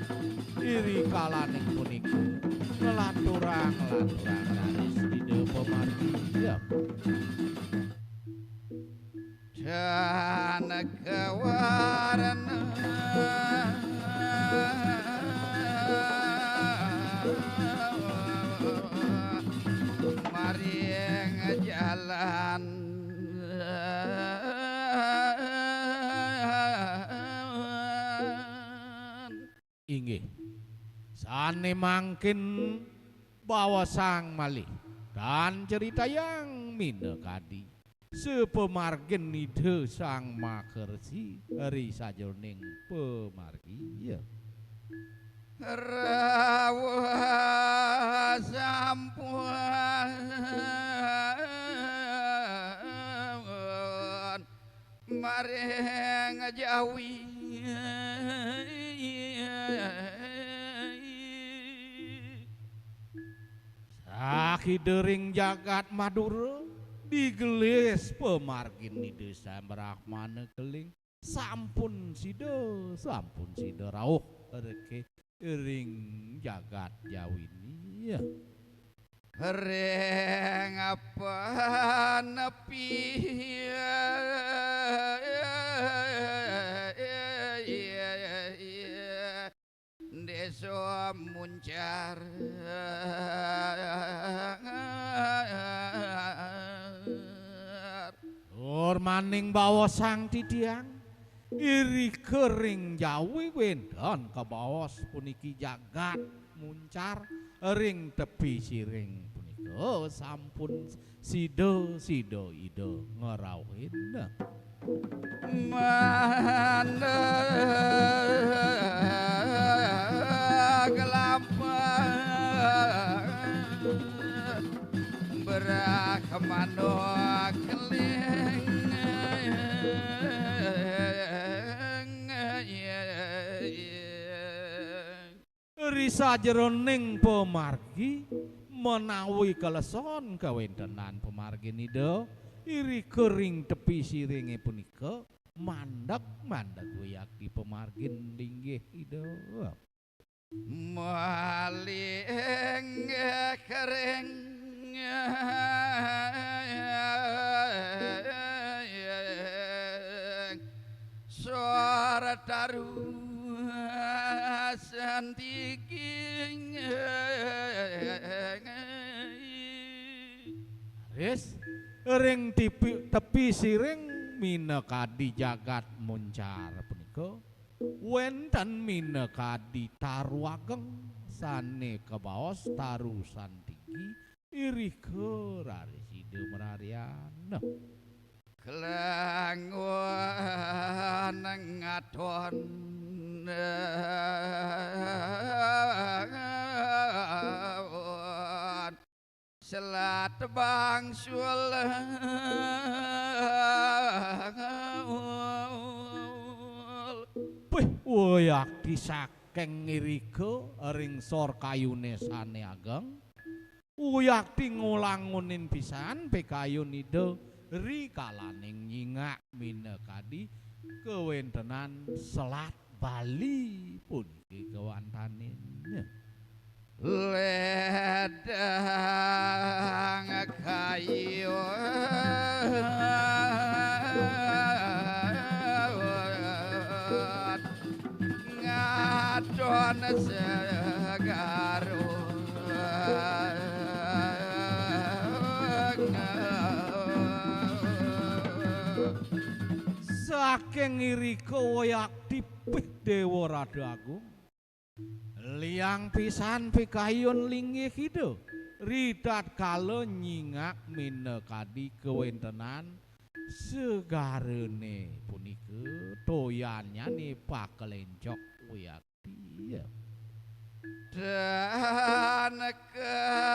Iri kalaning punika nglaturang, nglaturang raris Ida pamargi. Ya. Janaka warna maring jalan. Inggih. Sané mangkin baosang malih tan critayang minakadi. sapamargin Ida Sang Makersi ri sajeroning pamargi. Rawuh sampun maring jawi. Sakidering jagat Madura digelis pamargin Ida Sang Brahmana Keling. Sampun sida, sampun sida rauh reke ring jagat Jawini. Ring panepi Desa Muncar. Tur maning baosang titiang, irika ring jawi wénten kabaos puniki jagat Muncar, ring tepi siring punika sampun sida-sida Ida ngrauhin. Manda gelampah brahmana keling. Ri sajeroning pamargi menawi kaleson kawéntenan pamargin Ida, irika ring tepi siringe punika mandeg-mandeg wiakti pamargin linggih Ida. Malinggih ring sora taru santiki. Ris, ring tipi, tepi siring minakadi jagat Muncar punika, wénten minakadi taru ageng sane kabaos taru santigi, irika raris Ida mararian. Klangon ngaton selat bangsul. Wih, wiakti saking irika ring sor kayune sane ageng. Wiakti ngulangunin pisan pikayun Ida ri kalaning nyingak minakadi kawéntenan selat Bali puniki kawantanin. Ledang kayu ngaton segaru. Saking irika wiakti pih Dewa Ratu Agung. Liang pisan pikayun linggih Ida, ritatkala nyingak minakadi kawéntenan segarane punika, toyannyane pakelencok wiakti. Dan kacingak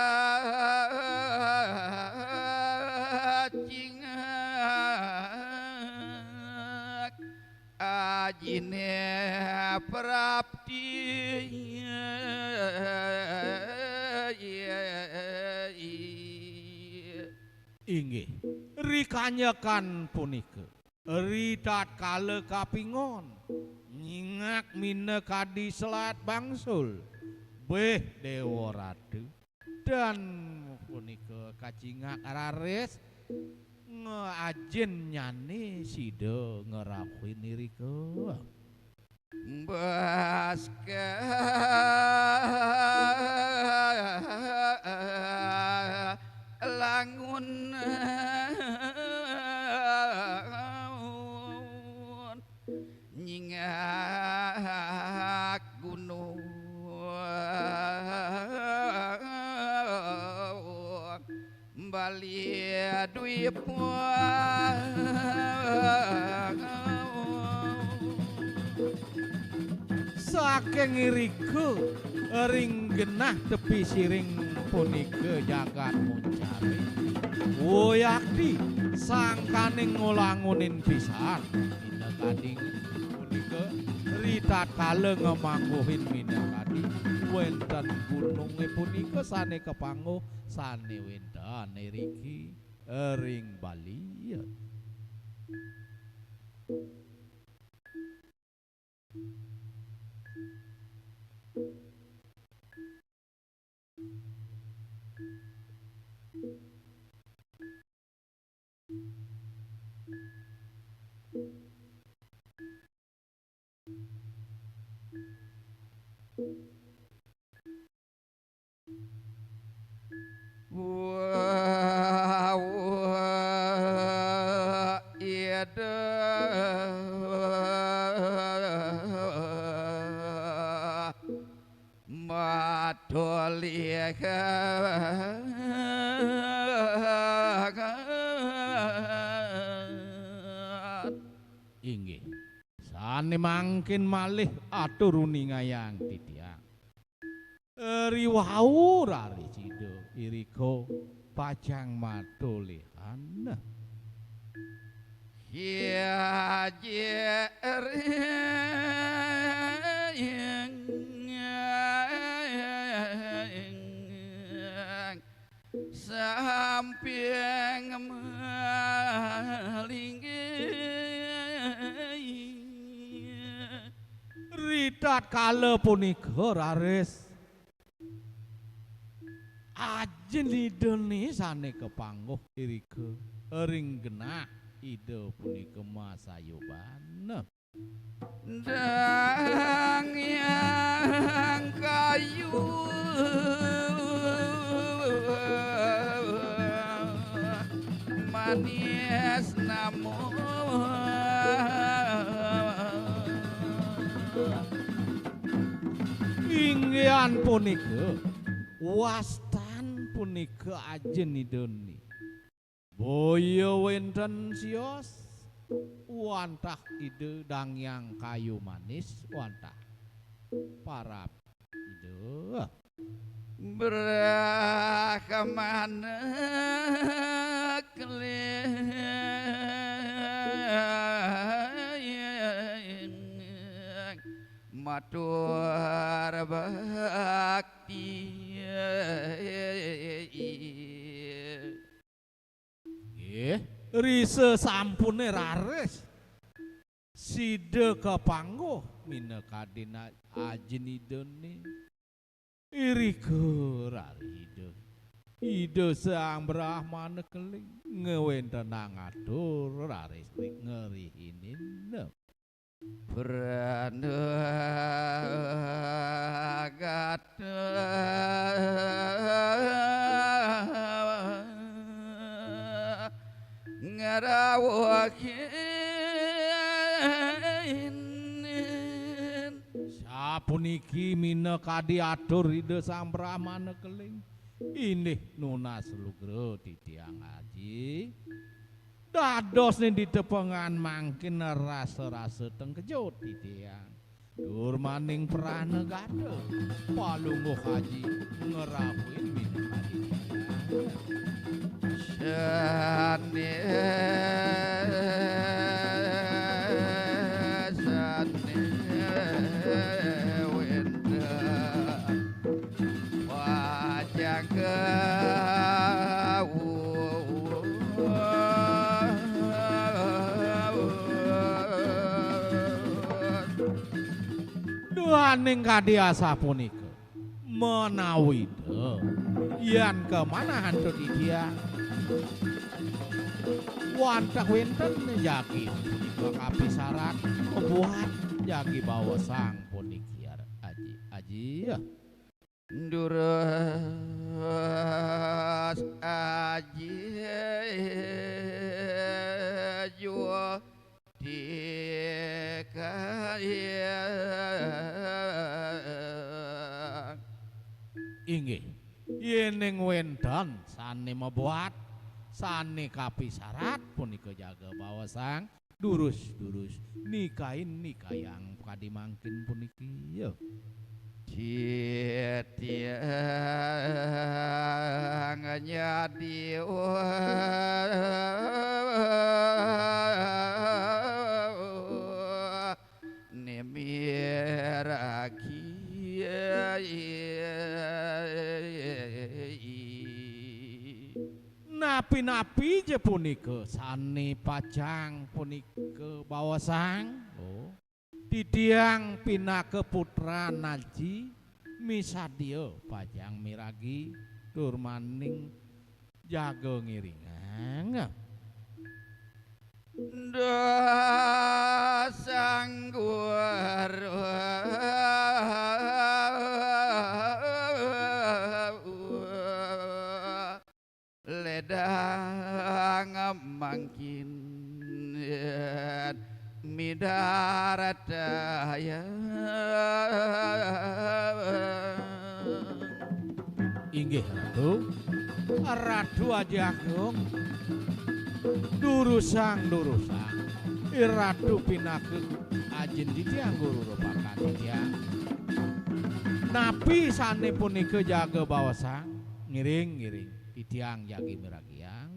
ajine prapti. Inggih, rikanyekan punika, ritatkala kapingon, nyingak minakadi selat bangsul, beh Dewa Ratu, dan punika kacingak raris ngeajinnyane sida ngrauhin irika. Baska langun nyingak gunung Bali Dwipa. Saking irika ring genah tepi siring punika jagat Moncare. Wayakti sangkaning ngulangunin pisan. Minakadi punika ritatkala ngamangguhin minakadi wénten gunungé punika sané kapangguh sané wénten iriki ring Bali. Wah, wah, Ida Matolihan. Inggih. Sané mangkin malih atur uningayang titiang. Riwau raris Ida irika pacang matolihan. Hiajering samping malinggih. Ritatkala punika raris ajin Idané sané kapangguh irika ring genah Ida punika masayuban. Dang Hyang Kayu Manis namo. Inggihan punika, wastan punika ajin Idané. Boya wénten sios wantah Ida Dang Hyang Kayu Manis wantah parab Ida. Brahmana keling matur bakti. Nggih, risa sampuné raris sida kapangguh minakadin ajin Idané. Irika raris Ida, Ida Sang Brahmana Keling ngwéntenang atur raris ri-, ngrihinina. Pranagata ngrawuhin. Sapuniki minakadi atur Ida Sang Brahmana Keling. Inggih nunas lugra titiang Aji. Dados ninditepengan mangkin rasa-rasa tengkejut titiang. Durmaning pranagata, Palungguh Aji ngrahuin minakadi titiang. Sané, sané wénten. Wajah ke Duaning kadi asapunika, menawida yan kamanah antuk titiang wantah wénten jagi punika kapisarat, mabuat jagi baosang puniki aji, aji. Durus aji jua dikayang. Inggih, yéning wénten sané mabuat sané kapisarat punika jaga baosang, durus-durus nikain nikayang kadi mangkin puniki. Ya. Titiang nyadi nimiragi. Napi-napi ja punika sané pacang punika baosang. Oh. Titiang pinaka putran aji misadia pacang miragi tur maning jaga ngiringang. Dasang guru ledang mangkin midarataya. Inggih Ratu, Ratu Aji Agung, durusang, durusang. Ratu pinaka ajin titiang guru rupakan titiang. Napi sané punika jaga baosang, ngiring, ngiring. Titiang jagi miragiang.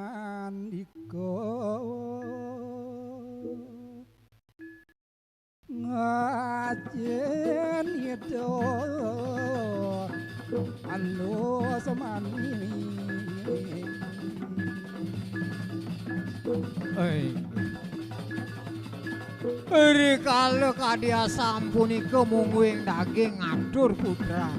Mangandika ngajin ida alus mani. Hei. Rikala kadi asapunika mungguing daging ngatur putra.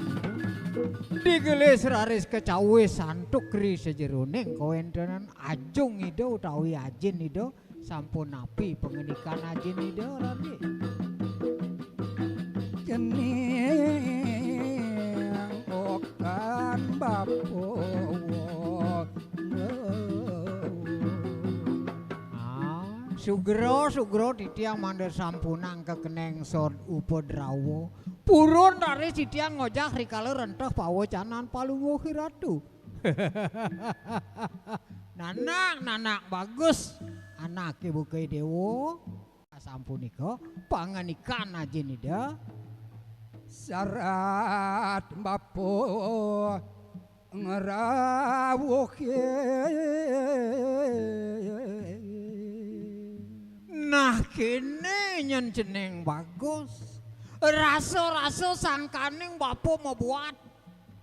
Digelis raris kacawis antuk ri sajeroning kawéntenan ajung ida utawi ajin ida sampun napi pangandikan ajin ida, Rani. Cening okan bapa. Ah, sugra, sugra titiang mangda sampunang kakeneng sod upadrawa. Purun raris titiang ngojak rikala renteh pawacanan Palungguh Ratu. Nanak, nanak bagus. Anaké buka déwa. Asapunika pangandikan ajin ida. Sarat bapa ngrawuhin. Nah, kéné nyén cening bagus. Rasa-rasa sangkaning bapa mabuat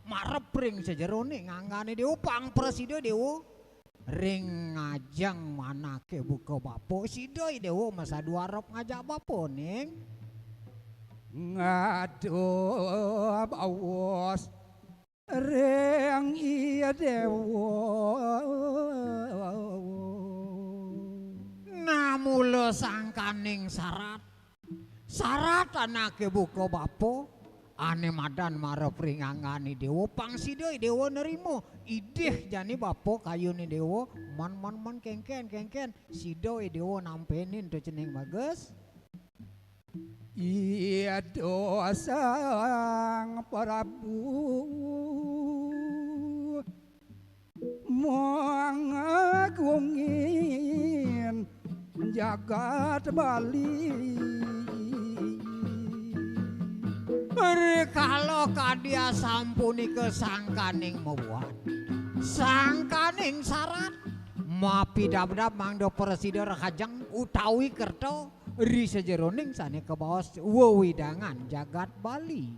marep ring sajeroning anggané déwa, pang prasida déwa. Ring ngajeng anaké buka bapa, sida i déwa masadu arep ngajak bapa, ning. Ngadu baos ring i déwa. Nah, mula sangkaning sarat. Sarat anaké buka bapa. Ané madan marep ring anggané Déwa, pang sida Déwa nrima. Idih jani bapa kayuné Déwa, man, man, man, kénkén, kénkén. Sida Déwa nampénin to cening bagus. Ida Sang Prabu mangagungin jagat Bali. Rikala kadi asampunika sangkaning mabuat, sangkaning sarat, mapidabdab mangda prasida rahajeng utawi kerta ri sajeroning sané kabaos wewidangan jagat Bali.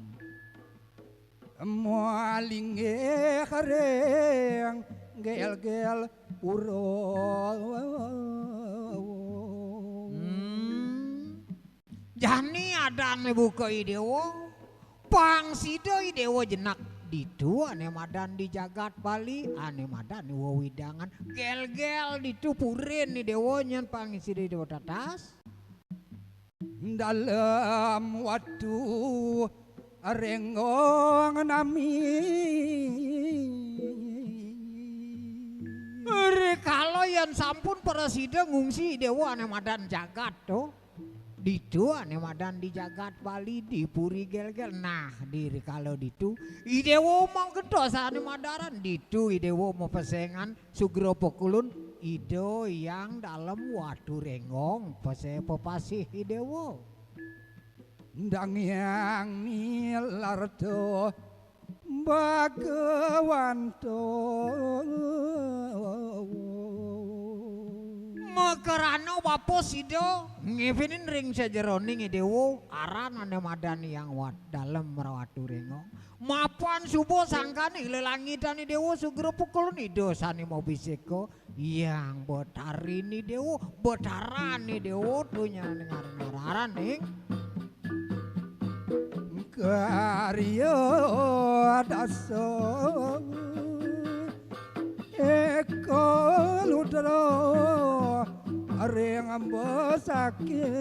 Malinggih ring gel-gel ura. Hmm. Jani adané buka I Déwa, pang sida I Déwa jenek ditu ané madan di jagat Bali, ané madan wewidangan gel-gel ditu purin I Déwa nyén pang sida I Déwa tatas. Dalem watu renggong nami. Rikala yén sampun prasida ngungsi Déwa ané madan jagat to. Ditu ané madan di jagat Bali di puri gel-gel. Nah, di rikala ditu I Déwa manggentos ané madaran ditu I Déwa mapesengan sugra pakulun Ida Hyang Dalem Watu Renggong pese pepasih I Déwa. Dang Hyang Milarta Bhagawanto. Makrana bapa sida ngéwinin ring sajeroning I Déwa aran ané madan Hyang Wat Dalem Watu Renggong. Mapan suba sangkaning lelangitan I Déwa sugra pukul Ida sané mabisika Hyang Betaraning Déwa, Betaraning Déwa, dunya ngarang-ngarang ning karya dasa eka ludra ring besakih.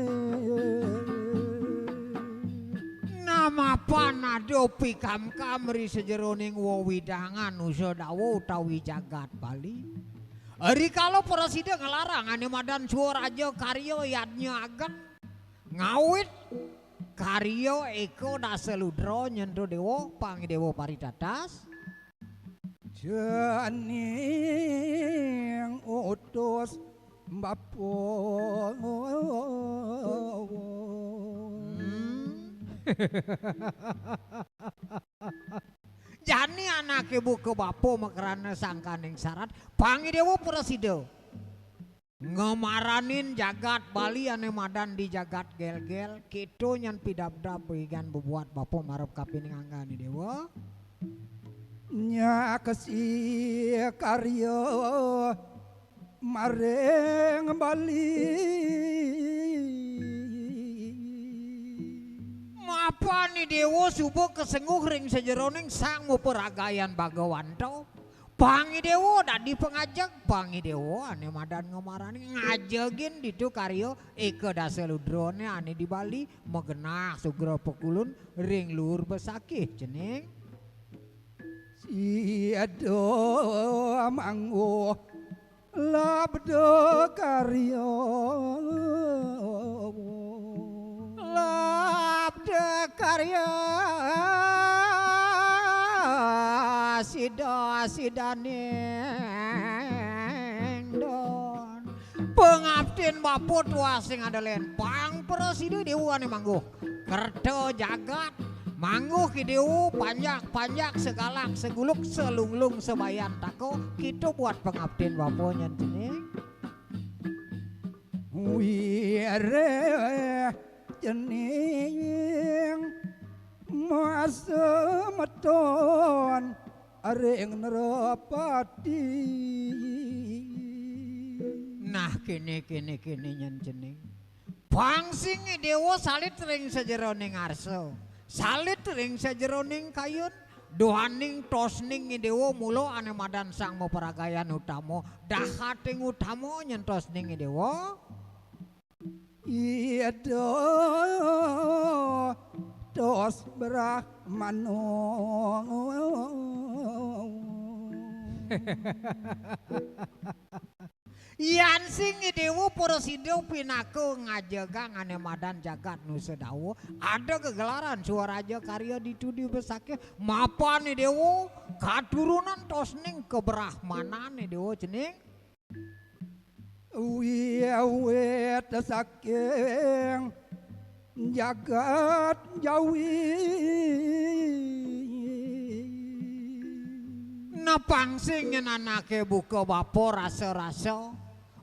Namapan ada pikamkam ri sajeroning wewidangan Usa Dawa utawi jagat Bali. Rikala prasida nglarang ané madan Swaraja karya yadnya ageng ngawit karya eka dasa ludra nyentuh Déwa, pang Déwa paritatas. Janing utus bapa. Hmm. Jani anaké buka bapa makrana sangkaning sarat, pang Déwa prasida ngamaranin jagat Bali ané madan di jagat gel-gel, kéto nyén pidabdab wigan bebuat bapa marep kapining anggané Déwa. Nyaksi karya maring Bali. Mapan I Déwa suba kasengguh ring sajeroning Sang Maparagayan Bhagawanta. Pang I Déwa dadi pangajeg, pang I Déwa ané madan ngamaranin ngajegin ditu karya eka dasa ludrané ané di Bali, magenah sugra pakulun ring luur besakih cening. Sida mangguh labda karya. Labda karya sida sidaning don. Pangaptin bapa tuah sing ada lén, pang prasida Déwa ané mangguh. Kerta jagat, mangguh I Déwa, panjak-panjak, segalak, seguluk, selunglung, sebayan tako, kéto buat pangaptin bapa nyén cening. Wireh cening masemeton ring nerepati. Nah, kéné, kéné, kéné nyén cening. Pang sing I Déwa salit ring sajeroning arsa, salit ring sajeroning kayun, duaning tosning I Déwa mula ané madan Sang Maparagayan Utama, dahating utama nyén tosning I Déwa. Ida Tos Brahmano. Yan sing Déwa prasida pinaka ngajegang ané madan jagat Nusa Dawa, ada gegelaran Swaraja Karya ditu dibesake mapan Déwa katurunan tosning kebrahmanan Déwa cening. Wiwit saking jagat Jawi. Nah, pang sing nyen anaké buka bapa rasa-rasa.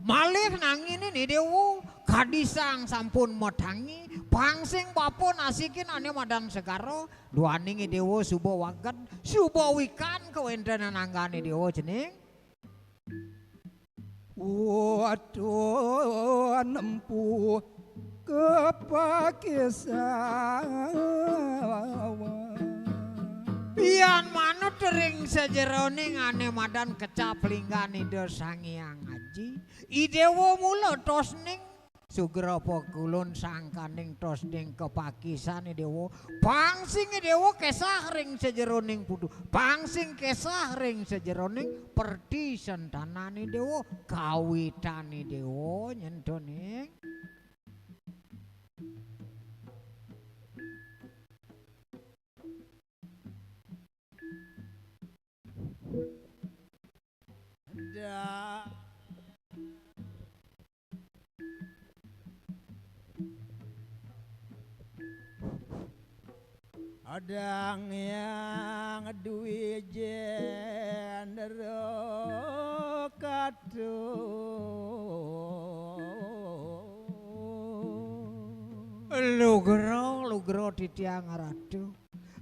Malih nangini Déwa, kadi sang sampun matangi, pang sing bapa nasikin ané madan segara, duaning Déwa suba waged, suba wikan kawéntenan anggané Déwa cening. Waduh nempuh kepakisawan. Pian manut ring sajeroning ané madan kecap linggan Ida Sang Hyang Aji, I Déwa mula tosning sugra pakulun sangkaning tosning kepakisan I Déwa, pang sing I Déwa kesah ring sajeroning putu, pang sing kesah ring sajeroning pertisentanan I Déwa, kawitan I Déwa nyentoning. Da. Adang yang Dwi Jendra Katu. Lugra, lugra titiang Ratu.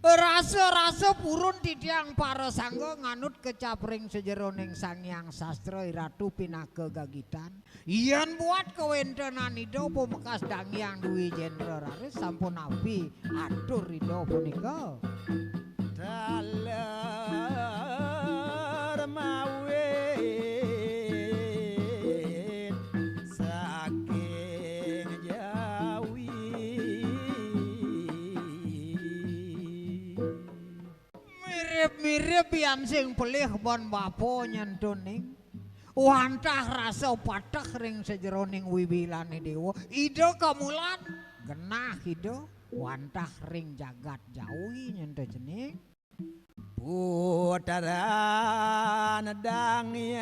Rasa-rasa purun titiang para sangga nganut kecap ring sajeroning Sang Hyang Sastra Iratu pinaka gagitan. Yan buat kawéntenan Ida pamekas Dang Hyang Dwi Jendra raris sampun napi atur Ida punika. Taler mawit saking Jawi. Mirip-mirip yan sing pelih ban bapa nyentoning. Wantah rasa pateh ring sajeroning wiwilané Déwa. Ida kamulan genah Ida wantah ring jagat Jawi nyento cening. Putaran Dang Hyang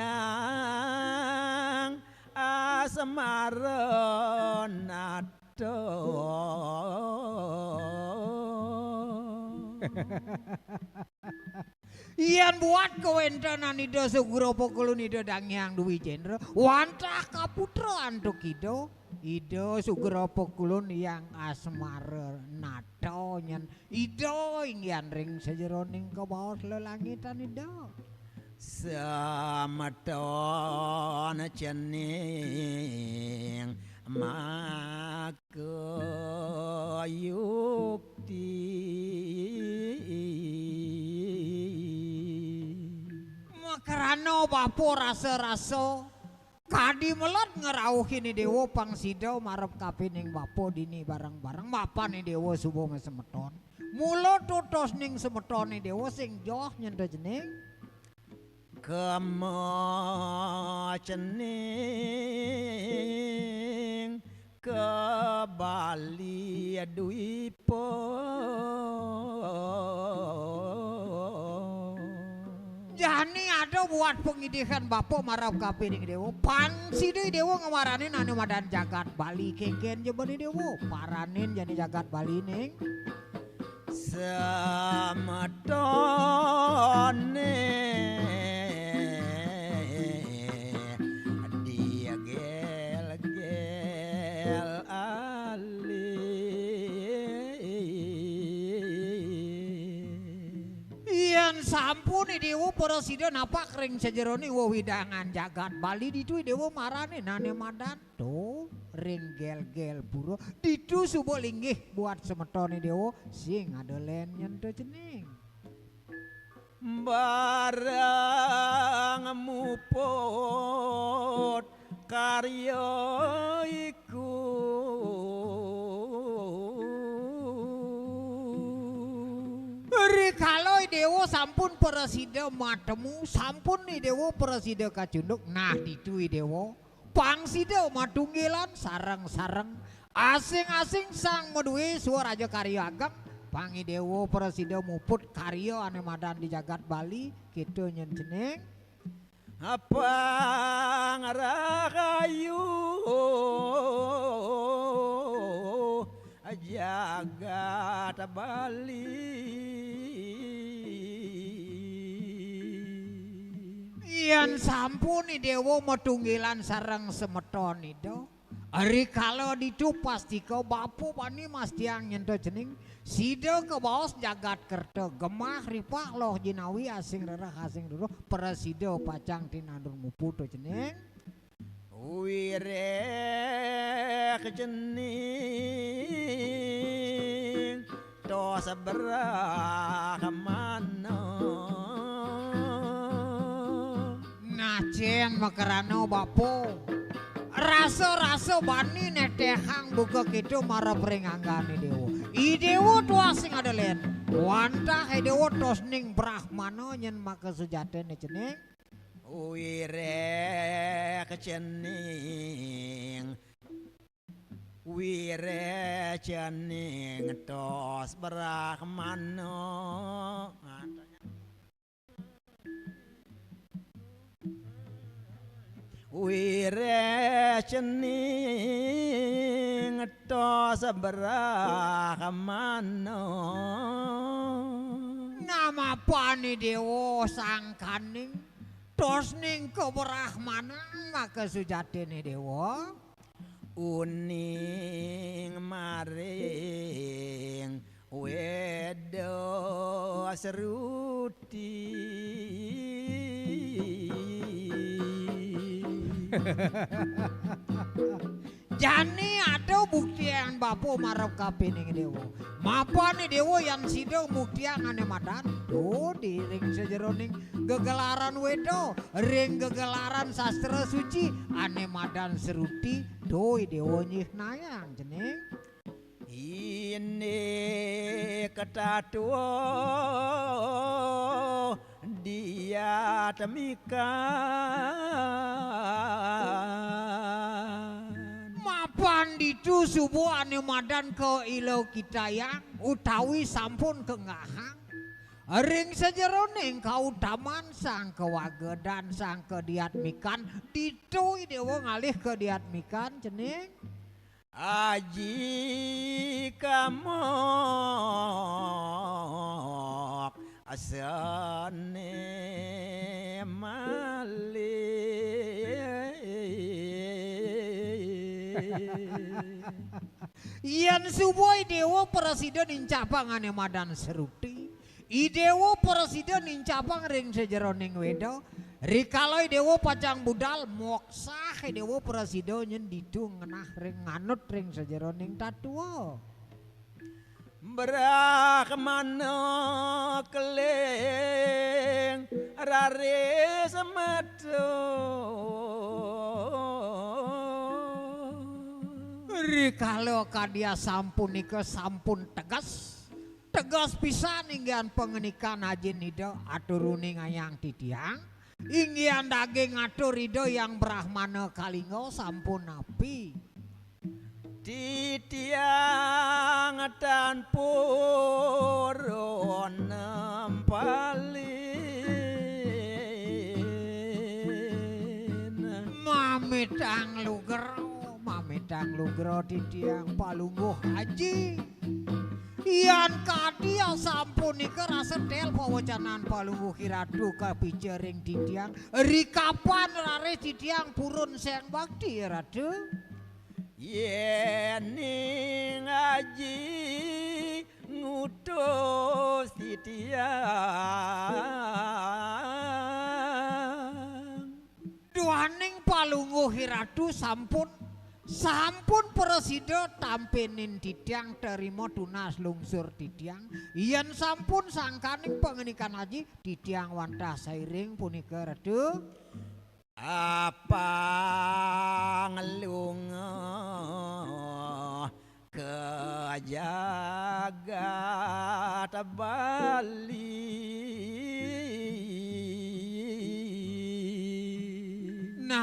Asmara Nata. Yan buat kawéntenan Ida Sugra Pakulun Ida Dang Hyang Dwi Jendra, wantah kaputra antuk Ida, Ida Sugra Pakulun Hyang Asmara Nata nyen Ida inggihan ring sajeroning kabaos lelangitan Ida. Semeton cening maka yukti. Makrana bapa rasa-rasa kadi meled ngrauhin Déwa pang sida marep kapining bapa dini bareng-bareng mapan Déwa suba masemeton. Mula tutus ning semetoné Déwa sing joh nyenta cening. Kema cening ka Bali Dwipa. Jani ada buat pangidihan bapa marep kapining Déwa. Pan sida Déwa ngamaranin anu madan jagat Bali, kénkén ja bani Déwa. Paranin jani jagat Bali ning. Semetone dia gel-gel alit. Yan sampun Déwa para sida napak ring sajeroning wewidangan jagat Bali, ditu Déwa maranin ané madan. To ring gel-gel pura, ditu suba linggih buat semetoné Déwa sing ada lén nyenta cening. Barang muput karya iku. Déwa sampun prasida matemu, sampun I Déwa prasida kacunduk. Nah, ditu I Déwa pang sida matunggilan sareng-sareng. Asing-asing sang madué swaraja karya ageng, pang I Déwa prasida muput karya ané madan di jagat Bali, kéto nyén cening. Pang rahayu jagat Bali. Yén sampun I Déwa matunggilan sareng semeton Ida, rikala ditu pastika bapa bani mastiang nyén to cening, sida kabaos jagat kerta gemah ripak loh jinawi asing rereh asing rereh, prasida pacang tinandur muput to cening. Wiréh cening tos brahmana. Nah, cén makrana bapa. Rasa-rasa bani netéhang buka kéto marep ring anggané Déwa. I Déwa tuah sing ada lén. Wantah I Déwa tos ning brahmana nyén maka sujatiné cening. Wiréh cening, wiréh cening tos brahmana. Wiréh cening tos brahmana. Namapan I Déwa sangkaning tos ning kabrahmanan maka sujatiné Déwa. Uning maring Wéda Sruti. Jani ada buktian bapa marep kapining Déwa. Mapan Déwa yan sida muktiang ané madan. Tuh di ring sajeroning gegelaran Wéda, ring gegelaran sastra suci, ané madan Sruti, tuh Déwa nyihnayang cening. Ini ketatwa diatmikan. Mapan ditu suba ané madan kailokitayang utawi sampun kenggahang. Ring sajeroning kautaman sang kawagedan sang kadiatmikan, ditu Déwa ngalih kadiatmikan, cening. Aji kamok sene malih. Yén suba I Déwa prasida nincapang ané madan Sruti, I Déwa prasida nincapang ring sajeroning Wéda, rikala I Déwa pacang budal, moksah I Déwa prasida nyén ditu ngenah ring nganut ring sajeroning tatua. Brahmana keling raris metu. Rikala kadi asapunika sampun teges, teges pisan inggihan pangandikan Ajin Ida, aturuning ayang titiang, inggihan daging atur Ida Hyang Brahmana Kalingga sampun napi. Titiang tan purun nempalin. Mamitang lugra, mamitang lugra titiang Palungguh Aji. Yan kadi asapunika rasa tel pawacanan Palungguh Iratu kapica ring titiang, rikapan raris titiang purun seng bakti, Ratu? Yéning Aji ngutus titiang. Duaning Palungguh Iratu sampun, sampun prasida tampinin titiang, tarima tunas lungsur titiang. Yén sampun sangkaning pangandikan Aji, titiang wantah sairing punika, Ratu. Apang lunga ka jagat Bali.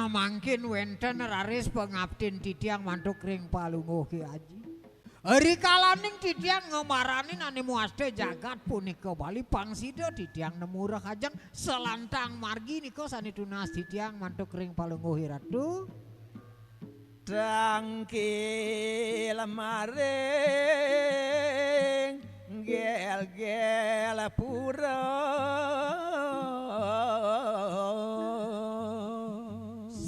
Mangkin wénten raris pangaptin titiang mantuk ring Palungguh Ki Aji. Rikalaning titiang ngamaranin ané mawasta jagat punika Bali, pang sida titiang nemu rahajeng salantang margi nika sané tunas titiang mantuk ring Palungguh Ratu. Tangkil maring Gélgél Pura.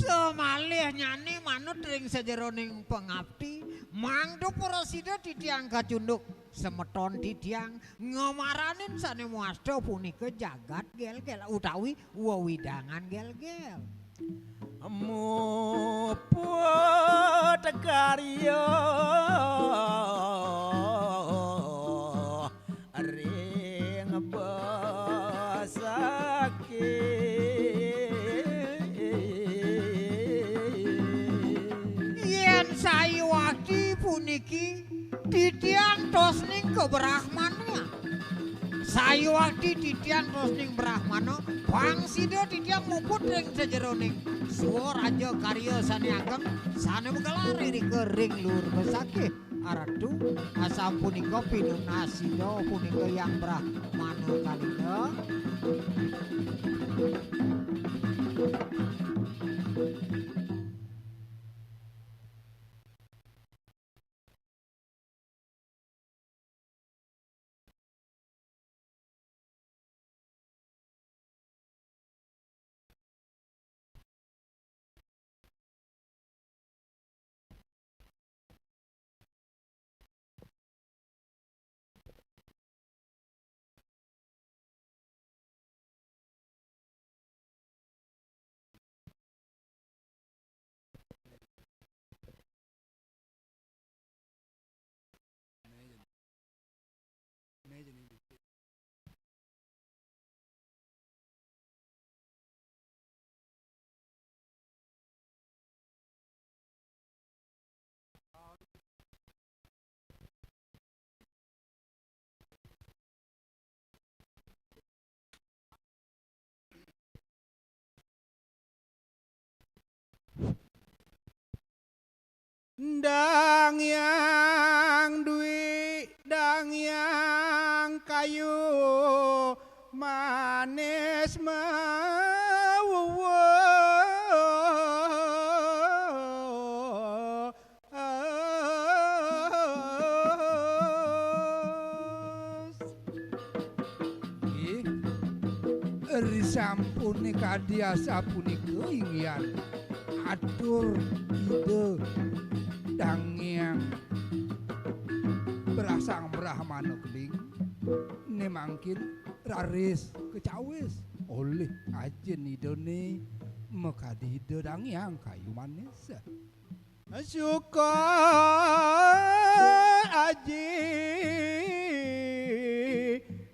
Samalihnyané manut ring sajeroning pangapti, mangda prasida titiang kacunduk semeton titiang ngamaranin sané mawasta punika jagat Gélgél utawi wewidangan Gélgél. Muput karya ring besakit. Yén sayuwakti puniki titiang tosning kabrahmanan. Sayuwakti titiang tosning brahmana, pang sida titiang muput ring sajeroning swaraja karya sané ageng, sané magelar irika ring luur besakit. Aratu, asapunika pinunas sida punika Hyang Brahmana Kalinga. Dang Hyang Dwi, Dang Hyang Kayu Manis Mawuwuh. Nggih. Risampuné kadi asapunika inggihan atur Ida Dang Hyang Brah Sang Brahmana Keling, né mangkin raris kacawis olih Ajin Idané makadi Ida Dang Hyang Kayu Manis. Suka Aji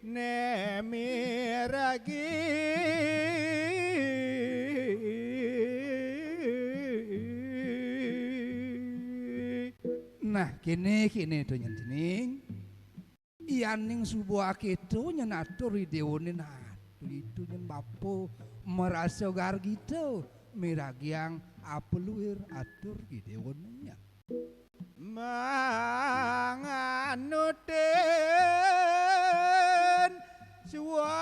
né miragi. Nah, kéné, kéné to nyen cening. Yaning suba akéto nyen atur I Déwané, nah, ditu nyen bapa marasa gargita miragiang apaluir atur I Déwané. Manganutin swadarma.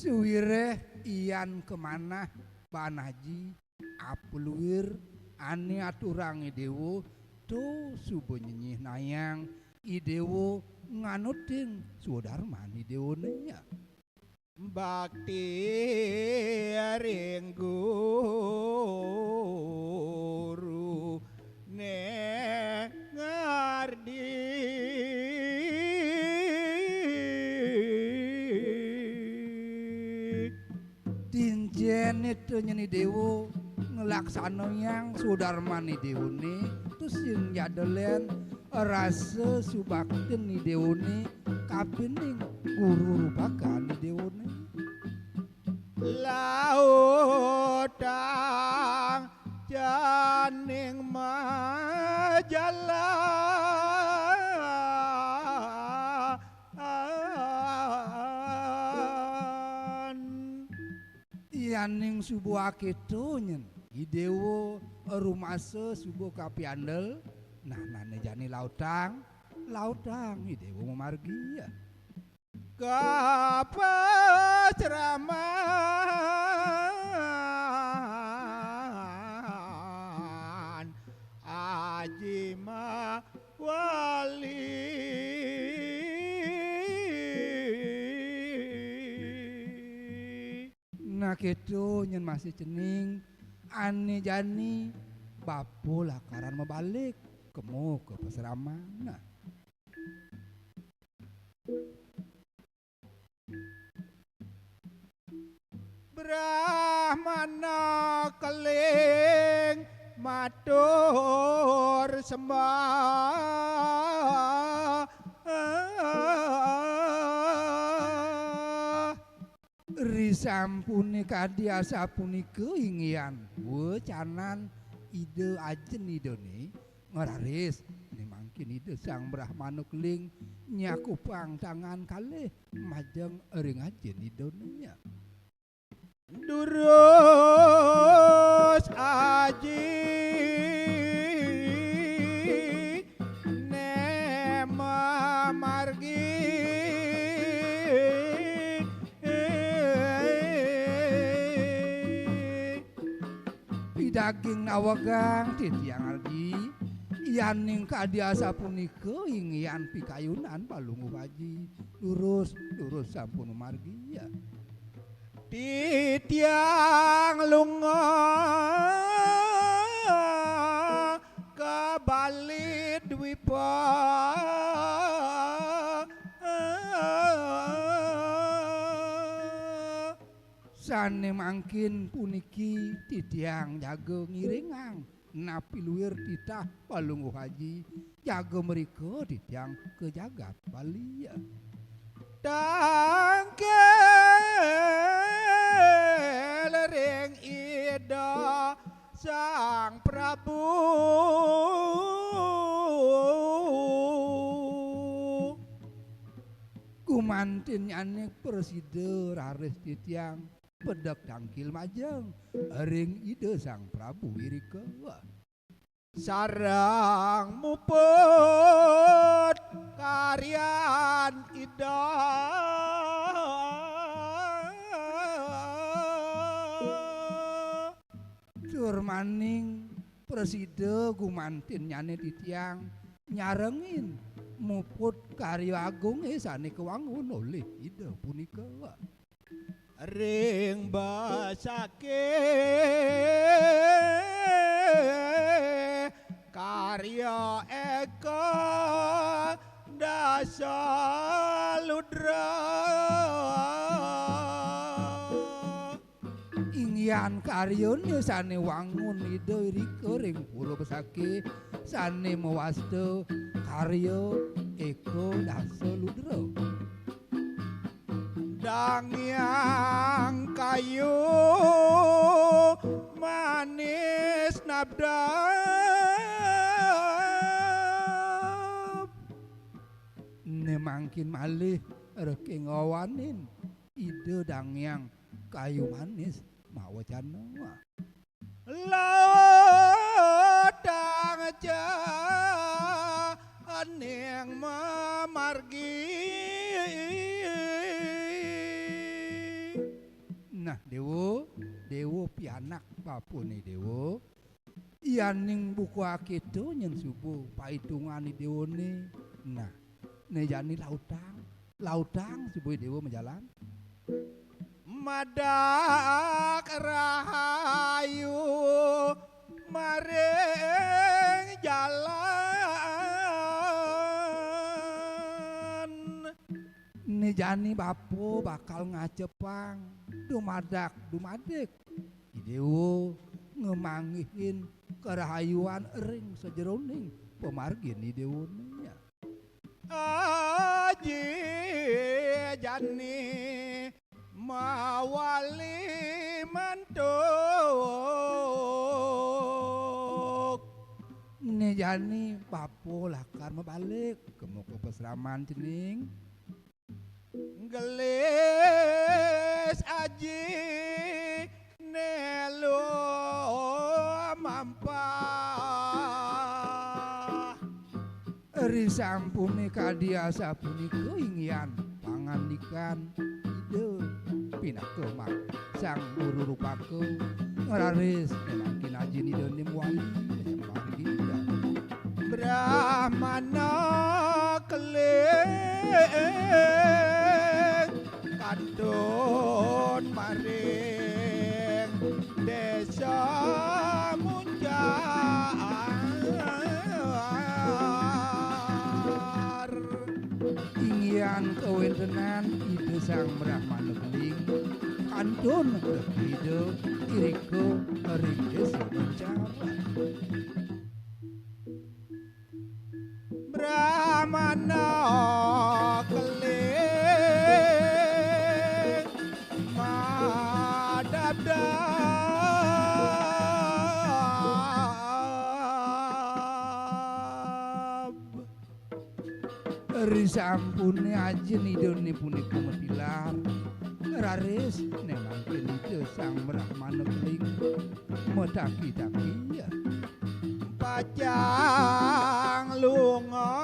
Sawiréh yan kamanah baan aji apaluir ané aturang I Déwa, to suba nyenyihnayang I Déwa nganutin swadarman I Déwané. Bakti ring guruné ngardi. Tincén ento nyen I Déwa nglaksanayang swadarman I Déwané, tusing jadelen rasa subaktin I Déwané kapining guru rupakan I Déwané. Lautang janing majalan. Suba akéto nyén, I Déwa rumasa suba kapiandel, nah, nané jani lautang, lautang I Déwa mamargi. Ka pasraman Aji Mawali. Nah, kéto nyén masih cening, ané jani bapa lakaran mabalik, kema ka pasraman. Nah. Brahmana Keling matur sembah. Risampuné kadi asapunika inggihan wecanan Ida Ajin Idané, ngraris né mangkin Ida Sang Brahmana Keling nyakupang tangan kalih majeng ring Ajin Idané. Durus Aji né mamargi. Pidaging nawegang titiang Aji, yaning kadi asapunika inggihan pikayunan Palungguh Aji. Durus, durus sampun mamargi. Titiang lunga ka Bali Dwipa. Sané mangkin puniki titiang jaga ngiringang napi luir titah Palungguh Aji, jaga mrika titiang ka jagat Bali. Tangkil ring Ida Sang Prabu. Gumantinnyané prasida raris titiang pedek tangkil majeng ring Ida Sang Prabu irika. Sareng muput karyan Ida. Tur maning prasida gumantinnyané titiang nyarengin muput karya agungé sané kawangun olih Ida punika. Ring besakih karya Eka Dasa Ludra. Inggihan karyané sané wangun Ida irika ring pura besakih sané mawasta karya Eka Dasa Ludra. Dangyang kayu manis nabdab. Né mangkin malih reking wawanin Ida Dangyang kayu manis mawecana. Lautang cening mamargi. Nah, Déwa, Déwa pianak bapané Déwa. Yaning buka akéto nyén suba paitungan Déwané. Nah, né jani lautang. Lautang suba Déwa majalan. Madak rahayu maring jalan. Né jani bapa bakal ngacepang dumadak dumadik. I Déwa ngamanggihin karahayuan ring sajeroning pamargin I Déwané. Aji jani mawali mantuk. Né jani bapa lakar mabalik, kema ka pasraman cening. Gelis aji Nelo mampah. Risampuné kadi asapunika inggihan pangandikan Ida pinaka ma-, Sang Guru Rupaka, ngraris mangkin ajin Idané muali nyembah Ida. Brahmana keling kantun maring désa Muncar. Inggihan kawéntenan Ida Sang Brahmana Keling kantun Ida irika ring désa Muncar. Brahmana Keling madabdab. Risampuné ajin Idané punika matilar, ngraris né mangkin Ida Sang Brahmana Keling mataki-taki. Pacang lunga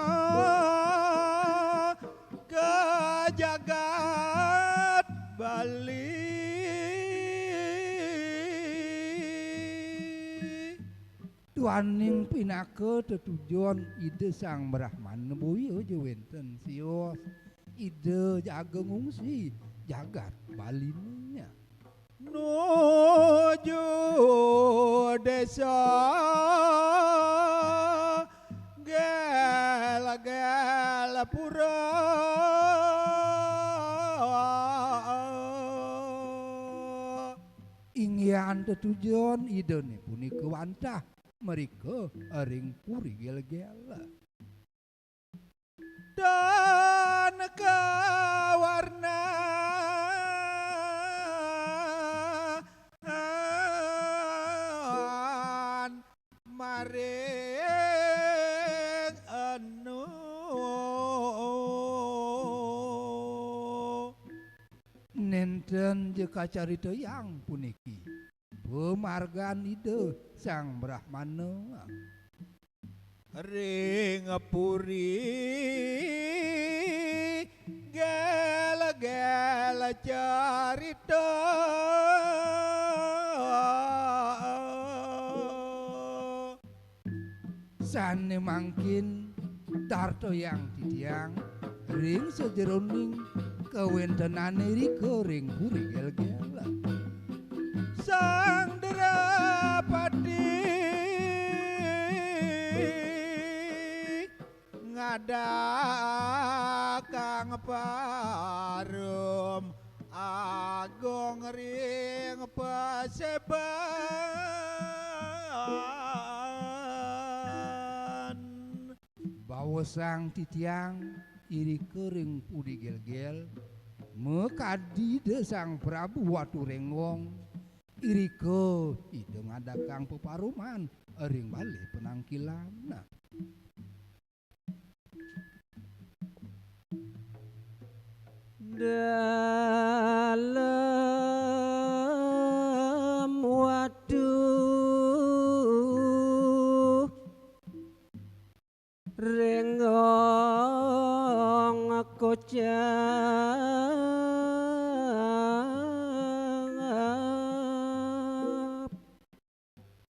ka jagat Bali. Duaning pinaka tetujon Ida Sang Brahmana boya ja wénten sios Ida jaga ngungsi jagat Baliné. Nuju désa Gélgélpura. Inggihan tetujon Idané punika wantah mrika ring Puri Gélgél. Dan kawarnan maring anu. Nénten ja kacaritayang puniki pamargan Ida Sang Brahmana. Ring puri Gélgél carita. Sané mangkin tartayang titiang ring sajeroning kawéntenané rika ring Puri Gélgél. Sang Drapati ngadakang parum agung ring paséban. Baosang titiang irika ring Puri Gélgél, makadi Ida Sang Prabu Watu Rénggong, irika Ida ngadakang peparuman ring balé penangkilan. Dalem Watu Rénggong kocap.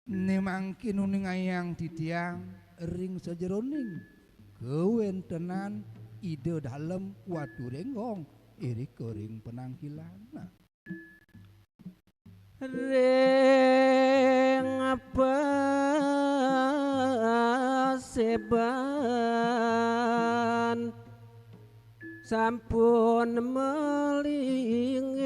Né mangkin uningayang titiang ring sajeroning kawéntenan Ida Dalem Watu Rénggong irika ring penangkilan. Ring paséban sampun malinggih.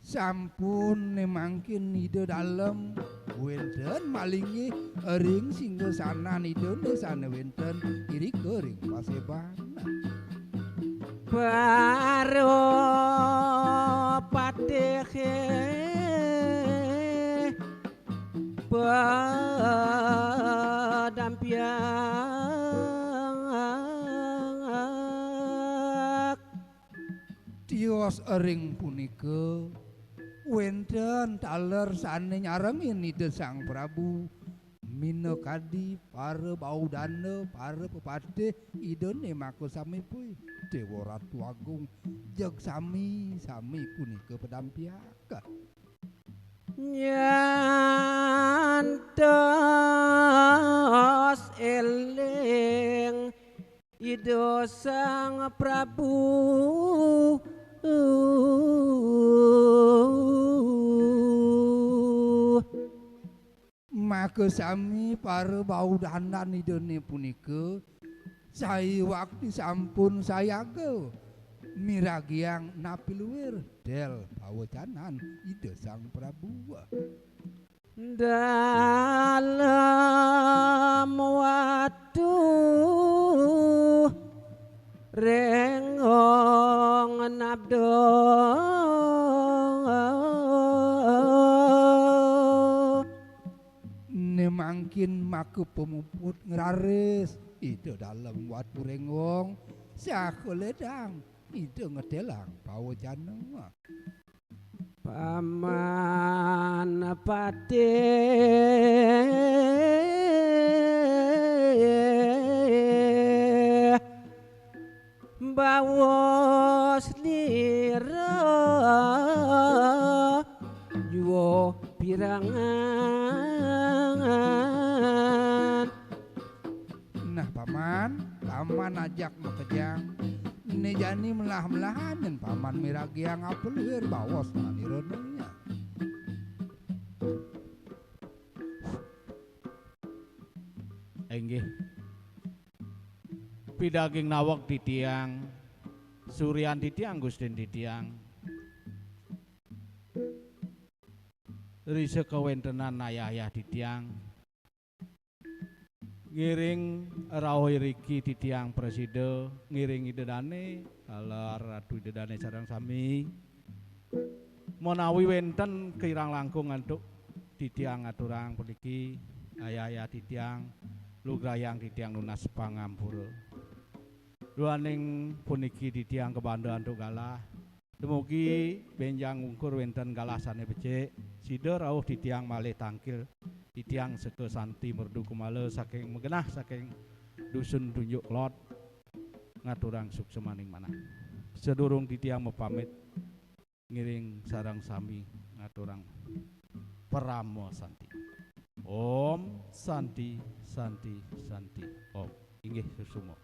Sampun né mangkin Ida Dalem wénten malinggih ring singgasanan Idané sané wénten irika ring paséban. Para patihé padampiang. Yos ring punika wenten taler sane nyarengin Ida Sang Prabu, minakadi para baudana, para pepatih Idane makasami puih, Dewa Ratu Agung, jeg sami-sami punika pedampiak. Nyantos eling Ida Sang Prabu. Makasami para baudanan Idane punika, saiwakti sampun sayaga miragiang napi luir del pawecanan Ida Sang Prabu. Dalem watu renggong nabdo. Ne mangkin maka pamuput ngraris Ida Dalem Watu Renggong, saha ledang Ida ngedelang pawecana. Paman Patih baos nira jua pirangan. Nah, Paman, Paman ajak makejang. Né jani melah-melahan nyen Paman miragiang apa luir baos manirana. Inggih. Pidaging naweg titiang, suryan titiang, gustin titiang. Risa kawentenan ayah-ayah titiang. Ngiring rauh iriki titiang prasida, ngiring Ida Dane, taler Ratu Ida Dane sareng sami. Menawi wenten kirang langkung antuk titiang aturang puniki, ayah-ayah titiang, lugrayang titiang nunas pangampura. Duaning puniki titiang kabanda antuk galah. Dumugi benjang ungkur wenten galah sane becik, sida rauh titiang malih tangkil, titiang Seka Santi Merdu Kumala saking magenah saking Dusun Tunjuk Kelod, ngaturang suksemaning manah. Sadurung titiang mapamit, ngiring sareng sami ngaturang parama santi. Om Santi, Santi, Santi, Om. Inggih, suksma.